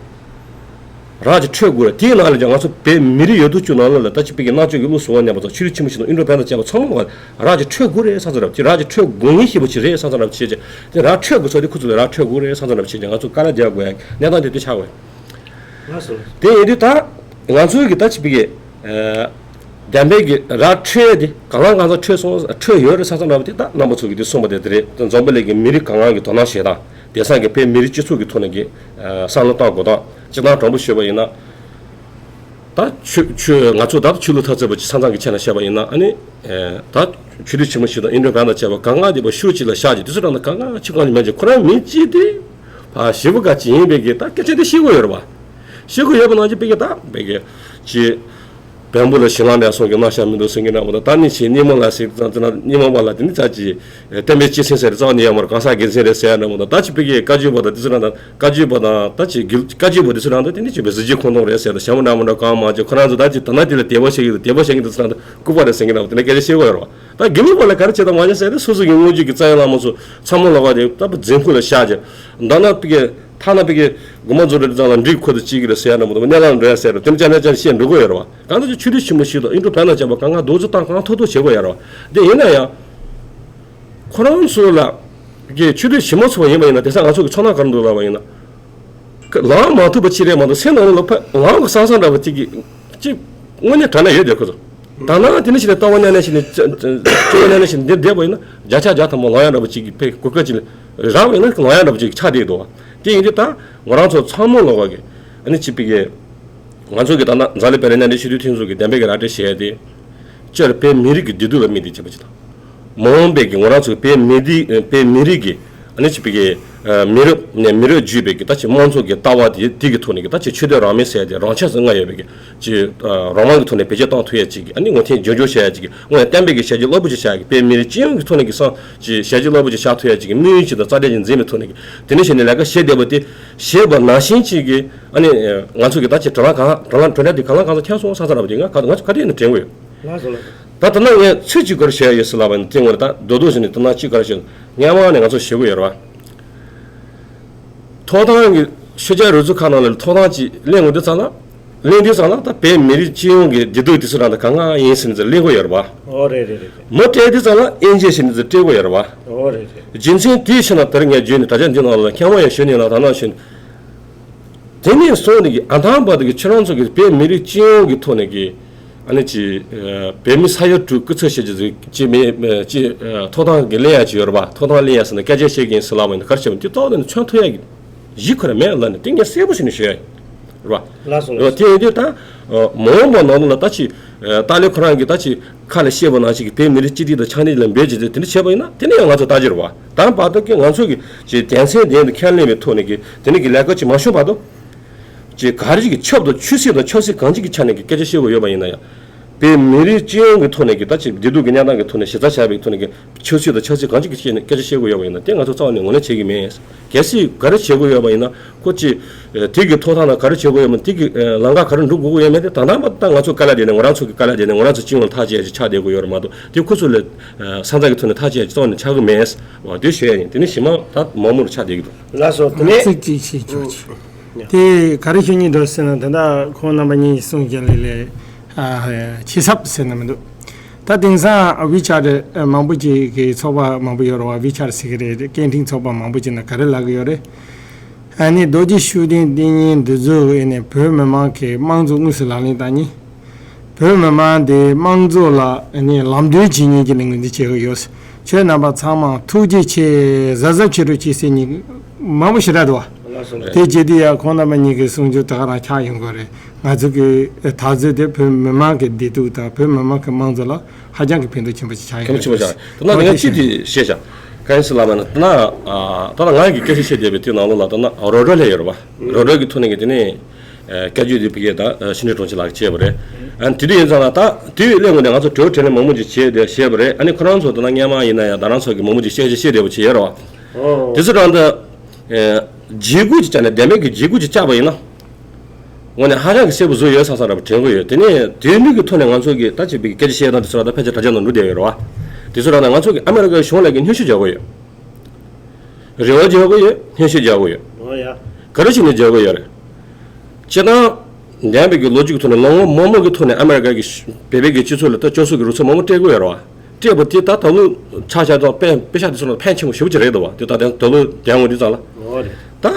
ར་ཅིག་སྤྲོད་དགོས་རེད། དེའི་ནང་ལ་ཀྱང་ང་ཚོ་བོད་མི་རིགས་ཡོད་དོ་ཅོག་ནང་ལོགས་ལ་ད་ཅིག་བོད་ཀྱི་རྣལ་འབྱོར་གྱི་བློ་གཟུ་བོར་གནས་པ་ཚོ་ཆོས་རིག་ཆེན་མོ་ཞིག་དང་ཨིན་ཌོ་པེ་ཌན་ཌེན་ཊི་བྱས་པ་ཚང་མ་ལ་ར་ཅིག་སྤྲོད་དགོས་རེད་བསམ་ཚུལ་ར་བྱེད། ར་ཅིག་སྤྲོད་དགོས་ངེས་ཤེས་པ་ཅིག་རེད་བསམ་ཚུལ་ར་བྱེད་ཀྱི་དེ་ར་སྤྲོད་དགོས་ཚོ་དེ་ཁོ་ཚོ་ལ་ར་སྤྲོད་དགོས་རེད་བསམ་ཚུལ་ར་བྱེད་ཀྱི་ང་ཚོ་དཀའ་ལས་རྒྱག་དགོས་ཡ་གནས་སྟངས་དེ་དེ་ཆགས་དགོས། ལགས་སོ། དེ་ཡིན་དུས་ད་ང་ཚོའི་གི་ད་ཅིག་བི་གི་བདེན་པའི་གི་ར་འཕྲོད་དེ་གང་ལ་གང་འཚམ་འཕྲོད་སོང་། འཕྲོད་ཡོད་རེད་བསམ་བསམ་འདྲ་བ་དེ་ད་རྣམ་པ་ཚོ་གི་དེ་གསུངས་པ་དེ་དེ་རེད། ད་འཛམ་བུ་གླིང་གི་མི་རིགས་གང་གང་གི་དོ་སྣང་བྱེད་སྟངས་དེང་སང་གི་བོད་མི་རིགས་སྤྱི་ཚོགས་ཀྱི་ཐོག་ནས་ཀྱི་བསམ་བློ་བཏང་དགོས་སྟངས་སྤྱིར་བཏང་དྲང་པོ་ཞུས་པ་ཡིན་ན། ད་ཆོས་ཆོས་ང་ཚོ་ད་ཆོས་ལུགས་འཐབ་རྩོད་པ་ཅིག་ས་མཚམས་ཀྱི་ཆ་ནས་བཤད་པ་ཡིན་ན་ཨ་ནི་ད་ཆོས་སྡེ་ཆེན་མོ་ཞིག་དང་ཨིན་ཌོ་པེ་ཌན་ཌེན་ཊི་བྱས་པ་གང་ག་དེ་བ་ཤུགས་ཅིག་ལ་བཞག་ཅིག་དེ་ཚོ་རང་ད་གང་ག་ཆི་གང་ཅིག་མེད་ཅིག་ཁོ་རང་མི་གཅིག་དེ་ཕ་ཞེ་པོ་ག་ཅིག་ཡིན་པའི་གི་ད་སྐད་ཆ་དེ་ཤེས་དགོས་ཡོད་རེད་བ། ཤེས་དགོས་ཡོད་པ་ནང་བཞིན་པའི་གི་ད་པའི་གི་ཅི། བེམ་པོ་ལ་ཞིང་ཁ་འདྲ་སོང་གི་གནང་བཞག་མི་འདུག་ཟེར་གྱི་འདྲ་མོ་དང་། ད་ནི་ཆེ་སྙེ་མོ་ལ་ཟེར་ཙང་ཙི་ན་སྙེ་མོ་པ་ལ་དེ་ནི་ཙག་ཅིག་བསྟན་པའི་སྤྱི་སེམས་ཟེར་རྩ་བ་ནས་ཡོད་མ་རེད། གང་ཟག་སྒེར་སེམས་རེད་ཟེར་ཡ་འདྲ་མོ་དང་། ད་ཅིག་ཕ་གིའི་བཀའ་བརྒྱུད་པ་དང་དེ་ཚོ་རང་དང་། བཀའ་བརྒྱུད་པ་དང་ད་ཅིག་བཀའ་བརྒྱུད་པ་དེ་ཚོ་རང་དང་དེ་ནི་ཅིག་པའི་གཟི་བརྗིད་ཁོང་སྟོང་རེད་ཟེར་དང་། ཞྭ་མོ་འདྲ་མོ་འདྲ་གང་མ་བྱེད། ཁོ་རང་ཚོ་ད་ཅིག་ད་ན་དེ་ལ་དད་པ་བྱེད་ཀྱི་འདུག་དད་པ་བྱེད་ཀྱི་འདུག་ཟེར་རང་དང་ལྐུགས་པ་རེད་ཟེར་གྱི་འདྲ་མོ་དེ་ནི་སྐད་ཆ་བཤད་ཀྱི་ཡོད་རེད་བ། ད་དགེ་ལུགས་པ་ལ་ག་རེ་བྱེད་དང་མ་བྱེད་ཟེར་ཏེ་སོ་སོ་གི་དངོས་བརྒྱུད་ཀྱི་རྩ་བའི་བླ་མ་ཚོ་ཚ་མོ་ལོག་ག་དེ་ད་འཛིན་ཁུལ་ལ་བཞག་ཅིག་ད་ན་ཕ་གི་ཐ་ན་ཕ་གི་དགོན་པ་རྫོགས་རེད་ཙང་ལ་འགྲིག་ཁོ་ཚོ་གཅིག་གི་རེད་ཟེར་ཡ་འདྲ་མོ་དང་། གནས་ལ་འགྲོ་ཡ་ཟེར་རེད། དེ་འདྲ་ཅག་ནས་ཅག་ནས་བཤད་འགྲོ་གི་ཡོད་རེད་བ། གང་ལྟར་ཆོས་སྡེ་ཆེན་མོ་ཞིག་དང་ཨིན་ཌོ་པེ་ཌན་ཌེན་ཊི་བྱས་པ་གང་ག་དེ་ཚོ་ད་གང་ཐུབ་ཐུབ་བྱེད་དགོས་ཡ་རེད་བ། དེ་ཡིན་ན་ཡང་ཁོ་རང་ཚོ་ལ་ཕ་གི་ཆོས་སྡེ་ཆེན་མོ་ཚོ་ཡིན་པ་ཡིན་ན་དེང་སང་ང་ཚོ་གི་ཚོར་སྣང་ག་རེ་འདུག་ལབ་པ་ཡིན་ན། ལངས་མ་ཐུབ་པ་ཅིག་རེད་མ་གཏོགས་སེམས་ནང་ལ་ཕ་ལངས་གི་སང་སང་འདྲ་བ་ཅིག་གི་ཅིག་དངོས་གནས་དྲང་གནས་ཡོད་དེ་ཁོ་ཚོ། ད་ནང་དེ་ནི་ཞིག་ནས་ལྟ་བ་གནས་གནས་ཞིག་ནས་སྤྱོད་པ་གནས་གནས་ཞིག་ནས་འདིར་བསྡད་པ་ཡིན་ན་བརྒྱ་ཆ་བརྒྱ་ཐམ་པ་ལངས་ཡ་འདྲ་བ་ཅིག་གི་ཕའི་གོ་སྐབས་ཅིག་རག་པ་ཡིན་ན་ལངས་ཡ་འདྲ་བ་ཅིག་ཆགས་བསྡད་འདུག་བ། དེ་ཡིན་དུས་ད་ང་རང་ཚོ་ཚང་མ་ལོག་པ་གི་ཨ་ནི་ཅིག་པའི་གི་ང་ཚོ་གི་ད་ལྟ་འཛམ་གླིང་བོད་རིགས་མཉམ་འབྲེལ་སྤྱི་འཐུས་ལྷན་ཚོགས་ཀྱི་བདེན་པའི་གི་ར་སྤྲོད་བྱས་ཏེ། སྤྱིར་བོད་མི་རིགས་ཀྱི་བདེ་སྡུག་ལ་དམིགས་ཏེ་བྱས་པ་ཅིག་དང་། མ་འོངས་པའི་གི་ང་རང་ཚོ་བོད་མི་རིགས་བོད་མི་རིགས་ཀྱི་ཨ་ནི་ཅིག་པའི་གི་མི་རབས་ནས་མི་རབས་བརྒྱུད་པའི་གི་ད་ཅིག་དམངས་གཙོ་གི་ལྟ་བ་དེ་དེ་གི་ཐོག་ནས་གི་ད་ཅིག་ཆོས་དད་རང་མོས་ཟེར་ཏེ་རང་ཆས་སུ་མངའ་ཡོད་པའི་གི་ཅིག་རང་དབང་གི་ཐོག་ནས་བེད་སྤྱོད་གཏོང་ཐུབ་ཡ་ཅིག་གི་ཨ་ནི་ངོ་ཐེངས་འཇོན་འཇོན་བྱ་ཡ་ཅིག་གི་ངོ་ཡ་བསྟན་པའི་གི་ཞལ་གྱིས་བློ་བུ་ཅིག་བྱ་ཡ་གི་བོད་མི་རིགས་སྤྱི་ཡོངས་ཀྱི་ཐོག་ནས་གི་སང་ཅིག་ཞལ་གྱིས་བློ་བུ་ཅིག་བཞག་ཐུབ་ཡ་ཅིག་གི་དམིགས་ཡུལ་ཅིག་དང་རྩ་དོན་ཅིག་འཛིན་པའི་ཐོག་ནས་གི་དེ་ནས་བྱས་ནས་ལས་ཀ་བྱེད་བསྡད་པ་དེ་བྱེད་པ་ནང་བཞིན་ཅིག་གི་ཨ་ནི་ང་ཚོ་གི་ད་ཅིག་དྲ་ལམ་གང་དྲ་ལམ་དྲ་ལམ་དེ་གང་ལ་གང་ཚ་ཁྱེར་སོང་ས་ས་ར་བ་དེ་ང་ག་ང་ཚོ་ག་དེ་ཡིན་ན་དྲན་གི་ཡོད། ལགས་སོ་ལགས་སོ། ད་ད་ན་ངས་ཚིག་གཅིག་ག་རེ་བཤད་ཡོད་ཟེར་ལབ་པ་ཡིན་ན་དེ་ངོ་རེ་ད་རྡོག་རྡོག་བྱས་ནས་ད་ན་གཅིག་ག་རེ་བཤད། སྔན་མ་ནས་ང་ཚོ་ཞུ་གི་ཡོད་རེད་བ། ཐོབ་ཐང་གི་ཤོད་བྱ་རུ་ཚུགས་ཁག་ནང་ལ་ཐོབ་ཐང་ཅིག་ལེན་དགོས་དུས་ཙང་ན། ལེན་དུས་ཙང་ན་ད་བོད་མི་རིགས་སྤྱི་ཡོངས་ཀྱི་བདེ་སྡུག་དེ་ཚོ་རང་ད་གང་གང་ཡིན་ཟེར་ནས་ལེན་དགོས་ཡོད་རེད་བ། ཨོ་རེད་རེད་རེད་རེད། མོ་སྤྲད་དུས་ཙང་ན་དབྱེ་འབྱེད་བྱས་ནས་སྤྲད་དགོས་ཡོད་རེད་བ། ཨོ་རེད་རེད། རྒྱུ་མཚན་དེའི་ཕྱིར་ན་དེར་ངས་བརྗོད་ནས་དྲ་རྒྱ་འདི་ནང་ལ་མཁན་པོ་ཡང་ཞུ་ནས་ན་ད་ན་ཞུ། དེ་ནས་བཟུང་ནས་ཀྱི་ཨ་ཐང་བར་དུ་གི་ཁྱེད་རང་ཚོ་གི་བོད་མི་རིགས་སྤྱི་ཡོངས་ཀྱི་ཐོག་ནས་ཀྱི་ཨ་ནི་ཅི་བོད་མི་ས་ཡ་དྲུག་སྐུ་ཚབ་བྱེད་ཀྱི་ཅི་མི་ཅི་ཐོབ་ཐང་གི་ལེན་ཡ་ཅི་ཡོད་རེད་པ། ཐོབ་ཐང་ལེན་ཡ་ཟེར་ན་སྐད་ཆ་བཤད་ཀྱི་ཡིན་ཟེར་ལབ་པ་ཡིན་ན་ག་རེ་བྱས་པ་དེ་ཐོག་ནས་མཚོན་ཐུབ་ཡ་གི་གཞི་ཁོ་རང་མེད་ལབ་ནས་དེ་ངས་གསལ་པོ་ཞིག་ནས་ཞུ་ཡ་ཡིན་རེད་པ། ལགས་སོ་ལགས་སོ། དེ་ཡིན་དུས་ད་མ་འོངས་པ་ནང་ལོགས་ལ་ད་ཅི་ཏཱ་ལའི་ཁོ་རང་གི་ད་ཅི་ཁ་ལ་བཤད་པ་ནང་བཞིན་གྱི་བོད་མི་རིགས་གཅིག་སྒྲིལ་དང་ཆ་འདྲིས་ལ་འབོད་ཀྱི་དེ་འདྲ་བྱས་པ་ཡིན་ན་དེ་ནས་ཡང་ང་ཚོ་ལྟ་རྒྱུ་རེད་པ། ད་བར་དུ་ཀྱི་ང་ཚོ་གི་ཅི་དོན་ཚན་ལྡན་དུ་ཁས་ལེན་པའི་ཐོག་ནས་ཀྱི་དེ་ནས་ཀྱི་ལས་ཀ་ཅིག་མ་བྱུང་བར་དུ། ཅིག་ག་རེ་གི་ཆབ་དང་ཆོས་སྲིད་དང་ཆབ་སྲིད་གང་ཅིག་གི་ཆ་ནས་ཀྱི་སྐད་ཆ་བཤད་དགོས་ཡོད་པ་ཡིན་ན་ཡང་། དེ་མི་རིགས་སྤྱི་ཡོངས་ཀྱི་ཐོག་ནས་ཀྱི་ད་ཅིག་བདེ་སྡུག་གི་གནས་སྟངས་ཀྱི་ཐོག་ནས་ཞིབ་ཕྲ་བྱས་པའི་ཐོག་ནས་ཀྱི་ཆབ་སྲིད་དང་ཆབ་སྲིད་གང་ཅིག་གི་ཆེད་ནས་སྐད་ཆ་བཤད་དགོས་ཡོད་པ་ཡིན་ན་དེ་ང་ཚོ་རྩ་བ་ནས་ངོས་ལེན་བྱེད་ཀྱི་མེད། གལ་སྲིད་ག་རེ་བྱེད་དགོས་ཡོད་པ་ཡིན་ན་ཁོ་ཅིག་དེ་གི་ཐོག་ཐག་ན་ག་རེ་བྱེད་དགོས་ཡོད་མེད་དེ་གི་ལམ་ཁ་ག་རེ་འགྲོ་དགོས་ཀྱི་ཡོད་མེད་དེ་ད་ལྟ་བར་ད་ང་ཚོ་དཀའ་ལས་དེ་ནས་ང་རང་ཚོ་གི་དཀའ་ལས་དེ་ནས་ང་རང་ཚོ་སྤྱི་ཡོངས་ལ་ཐག་བཅད་ཆགས་བསྡད་དགོས་ཡོད་རེད་མ་གཏོགས་དེ་ཁོ་ཚོ་ལ་ས་མཚམས་ཀྱི་ཐོག་ནས་ཐག་བཅད་རྩ་བ་ནས་ཆགས་ཀྱི་མེད། འོ་དེ་ཞུ་ཡ་ཡིན། དེ་ནས་ཞི་མ་ད་མང་མོ་རུ་ཆགས་བསྡད་ཀྱི་འདུག་ལགས་སོ། དེ་ནས་ཚིག་གཅིག་བཤད་ཆོག་ཆོག་དེ་ག་རེ་ཞུ་སྙིང་འདོད་ཟེར་ན་ད་ལྟ་ཁོང་རྣམ་པ་གཉིས་གསུངས་ཀྱང་ལས་ལས་ཆེ་ཚབ་ཟེར་ན་མི་འདུག་ད་དེང་སང་ཝི་ཆར་མང་པོ་ཅིག་གི་ཚོགས་པ་མང་པོ་ཡོད་རེད་བ། ཝི་ཆར་ཟེར་གི་རེད། སྐད་འཕྲིན་ཚོགས་པ་མང་པོ་ཅིག་ན་ག་རེ་ལབ་གི་ཡོད་རེད། ཨ་ནི་རྡོ་རྗེ་ཤུགས་ལྡན་བསྟེན་མཁན་འདི་ཚོ་ཨ་ནི་བོད་མི་མང་གི་དམངས་གཙོ་དངོས་སུ་ལག་ལེན་བསྟར་མཁན། བོད་མི་མང་དེ་དམངས་གཙོ་ལ་ཨ་ནི་ལམ་སྟོན་བྱེད་མཁན་གྱི་ལས་འགུལ་འདི་བྱེད་ཀྱི་ཡོད། ཁྱོད་རྣམ་པ་ཚང་མ་ཐུགས་རྗེ་ཆེ། གཟབ་གཟབ་བྱེད་རོགས་བྱེད་ཟེར་མཁན་མང་པོ་ཞེ་དྲག་འདུག་བ། དེ་བྱེད་དུས་ཡང་ཁོང་རྣམ་པ་གཉིས་ཀྱི་གསུང་ཆོས་དེ་ག་རང་ཆགས་ཡོང་གི་རེད། ང་ཚོ་གི་འཐབ་རྩོད་དེ་བོད་མི་མང་གི་བདེ་སྡུག་དང་བོད་མི་མང་གི་དམངས་གཙོ་ལ་ཧ་ཅང་གི་ཕན་ཐོགས་ཆེན་པོ་ཞིག་ཆགས་ཡོད་ཀྱི་མོ་ཆེ་བ་ཆགས། དེ་ན་ང་ཅི་དེ་བཤད་བྱ། ག་ཡིན་ཟེར་ལབ་ན་དེ་ན་ད་ལྟ་ང་གི་སྐད་ཆ་བཤད་བསྡད་པའི་དེའི་ནང་ལོགས་ལ་དེ་ན་རོ་སྒྲོལ་ལྷ་ཡོད་རེད་པ། རོ་སྒྲོལ་གྱི་ཐོག་ནས་ཀྱི་དེ་ནས་སྐད་བརྗོད་དེ་ཕ་གིར་ད་ཕྱི་འབྲེལ་དྲུང་ཆེ་ལགས་ཀྱིས་བྱས་པ་རེད། ཨ་ནི་དེ་དུས་ཡིན་ཙང་ལ་ད་དེའི་སླད་ངོས་ནས་ང་ཚོ་གྲོས་བྲལ་ནས་མང་མོ་ཅིག་བྱས་བསྡད་བཤད་པ་རེད། ཨ་ནི་ཁོ་རང་ཚོ་དེ་ན་སྔོན་མ་ཡིན་ན་ཡང་ད་རང་ཚོ་གི་མང་མོ་ཅིག་བཤད་ཅིག་བཤད་བསྡད་པ་ཅིག་ཡོད་རེད་པ། དེ་ཚོ་རང་ད་བརྗེ་སྒོ་ཅིག་བཅག་ནས་བདེན་པའི་གི་བརྗེ་སྒོ་ཅིག་བཅག་པ་ཡིན་ན། དངོས་གནས་ཧ་ཅང་གི་གསལ་པོ་བཟོ་ཡོད་ས་ས་ར་བ་དྲན་གྱི་ཡོད། དེ་ནས་དེ་མིག་གི་ཐོག་ནས་ང་ཚོ་གི་ད་ཅིག་པའི་སྐད་ཆ་བཤད་སྟངས་དེ་ཚོ་ལ་ད་ཕལ་ཆེར་དྲ་རྒྱ་ནང་འགྲོ་བསྡད་ཡོད་རེད་བ། དེ་ཚོ་རང་ན་ང་ཚོ་གི་ཨ་མེ་རི་ཀའི་གཞུང་ལ་གི་སྙན་ཞུ་རྒྱག་གི་ཡོད། རེ་བ་རྒྱག་གི་ཡོད། སྙན་ཞུ་རྒྱག་གི་ཡོད། འོ་ཡ། ག་རེ་བྱས་ནས་རྒྱག་གི་ཡོད་རེད། སྤྱིར་བཏང་། འདས་པའི་གི་ལོ་རྒྱུས་ཀྱི་ཐོག་ནས་ལོ་ངོ་མང་པོ་གི་ཐོག་ནས་ཨ་མེ་རི་ཀ་གི་བོད་པའི་གི་སྤྱི་ཚོགས་ལ་ད་སྐྱོབ་གསོ་གི་རོགས་ཚོད་མང་པོ་སྤྲད་གི་ཡོད་རེད་བ། སྤྲད་པ་དེ་ད་ད་ལོ་ཆ་ཆ་དང་དཔེ་དཔེ་ཆ་དེ་ཚོ་ལ་ཕན་ཆེན་པོ་ཞེ་པོ་ཅིག་རེད་འདུག་བ། དེ་ད་ད་ལོ་དེ་ཡང་འོང་དུས་ཙང་ལ། འོ་རེད། ད།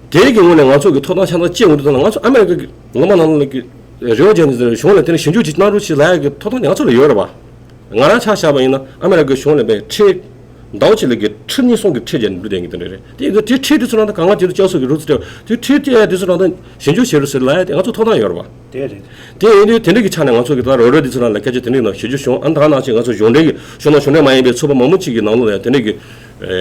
དེའི་གི་ངོས་ནས་ང་ཚོ་གི་ཐོབ་ཐང་ཆ་ཚང་སྤྱད་འོང་དུས་ཙང་ལ་ང་ཚོ་ཨ་མེ་རི་ཀ་གི་ལོ་མ་ནང་ལ་གི་རེ་བ་བྱས་ནས་གཞུང་ལ་དེ་ནས་ཞིབ་འཇུག་ཅིག་གནང་རོགས་ཞེས་ལབ་ཡ་གི་ཐོབ་ཐང་དེ་ང་ཚོ་ལ་ཡོད་རེད་བ། ང་རང་ཆ་བཞག་པ་ཡིན་ན་ཨ་མེ་རི་ཀའི་གཞུང་ལ་བས་ཁྲལ་ཟླ་བ་གཅིག་ལ་གི་ཁྲི་གཉིས་གསུམ་གི་ཁྲལ་བརྒྱབ་ནས་འགྲོ་བསྡད་མཁན་དེ་འདྲ་རེད། དེ་ཡིན་དུས་དེ་ཁྲལ་དེ་ཚོ་ནང་ད་གང་ག་དེ་ཚོ་སྐྱོབ་གསོ་གི་རོགས་ཚོད་སྤྲད་པ་དེ་ཁྲལ་སྤྲད་ཡ་དེ་ཚོ་ནང་ད་ཞིབ་འཇུག་བྱེད་རོགས་ཟེར་ལབ་ཡ་དེ་ང་ཚོ་ཐོབ་ཐང་ཡོད་རེད་བ། དེ་རེད། དེ་ཡིན་དུས་དེ་འདྲ་གི་ཆ་ནས་ང་ཚོ་གི་ད་རོགས་རོགས་དེ་ཚོ་ནང་ལ་སྐད་ཆ་དེ་འདྲ་གི་ནང་ཞིབ་འཇུག་བྱུང་། ཨ་ནི་ད་ནང་བཞིན་ང་ཚོ་གཞུང་འབྲེལ་གི་ཕྱོགས་ནང་གཞུང་འབྲེལ་མ་ཡིན་པའི་ཚོགས་པ་མང་པོ་ཅིག་གི་ནང་ལོགས་ལ་ཡང་དེ་འདྲ་གི་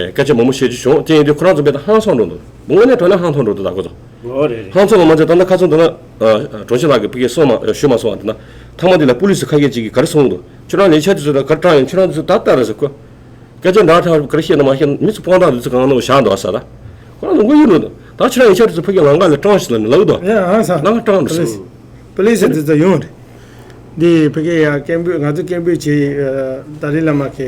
སྐད་ཆ་མང་པོ་བཤད་རྒྱུ་བྱུང་། དེ་ཡིན་དུས་ཁོ་རང་ཚོ་དཔེ་ད་ཧང་སང་འགྲོ་འདུག་དངོས་གནས་དྲང་གནས་ཧང་སང་འགྲོ་འདུག་ད་ཁོ་ཚོ། འོ་རེད་རེད། ཧང་སང་ལ་མ་ཚད་ད་ལྟ་ཁ་སང་དེ་ན་དྲུང་ཆེ་ལགས་ཀྱིས་ཕ་གིར་གསུངས་མ་ཞུས་མ་སོང་བ། དེ་ན་ཐ་མ་དེ་ལ་པུ་ལི་སི་ཁ་ཤས་ཅིག་གིས་ག་རེ་གསུངས་འདུག་ཁྱོད་རང་ལས་འཆར་དེ་ཚོ་ད་ག་རེ་བཏང་ཡོད། ཁྱོད་རང་དེ་ཚོ་ད་ལྟ་རེད་ཟེར་ཁོ། སྐད་ཆ་འདྲ་ཁྲ་ག་རེ་བཤད་ན་མ་བཤད་ན་མི་ཚོ་དཔང་རྟགས་དེ་ཚོ་གང་ནས་བཞག་འདུག་ཟེར། ད་ཁོ་རང་ཚོ་མགོ་གཡུག་འགྲོ་འདུག་ད་ཁྱོད་རང་ཡིག་ཆ་དེ་ཚོ་ཕ་གིར་ལམ་ཁ་ལ་སྤྲང་ཞིག་ལབ་ནས་ལབ་འདུག་ཡ་ཨང་ས་ལམ་ཁ་སྤྲང་འགྲོ་ཟེར། པུ་ལི་སི་དེ་ཚོ་ཡོང་རེད། འདི་ཕ་གི་ཡ་སྐད་འབོད་ང་ཚོ་སྐད་འབོད་བྱེད་ཏཱ་ལའི་བླ་མ་གི་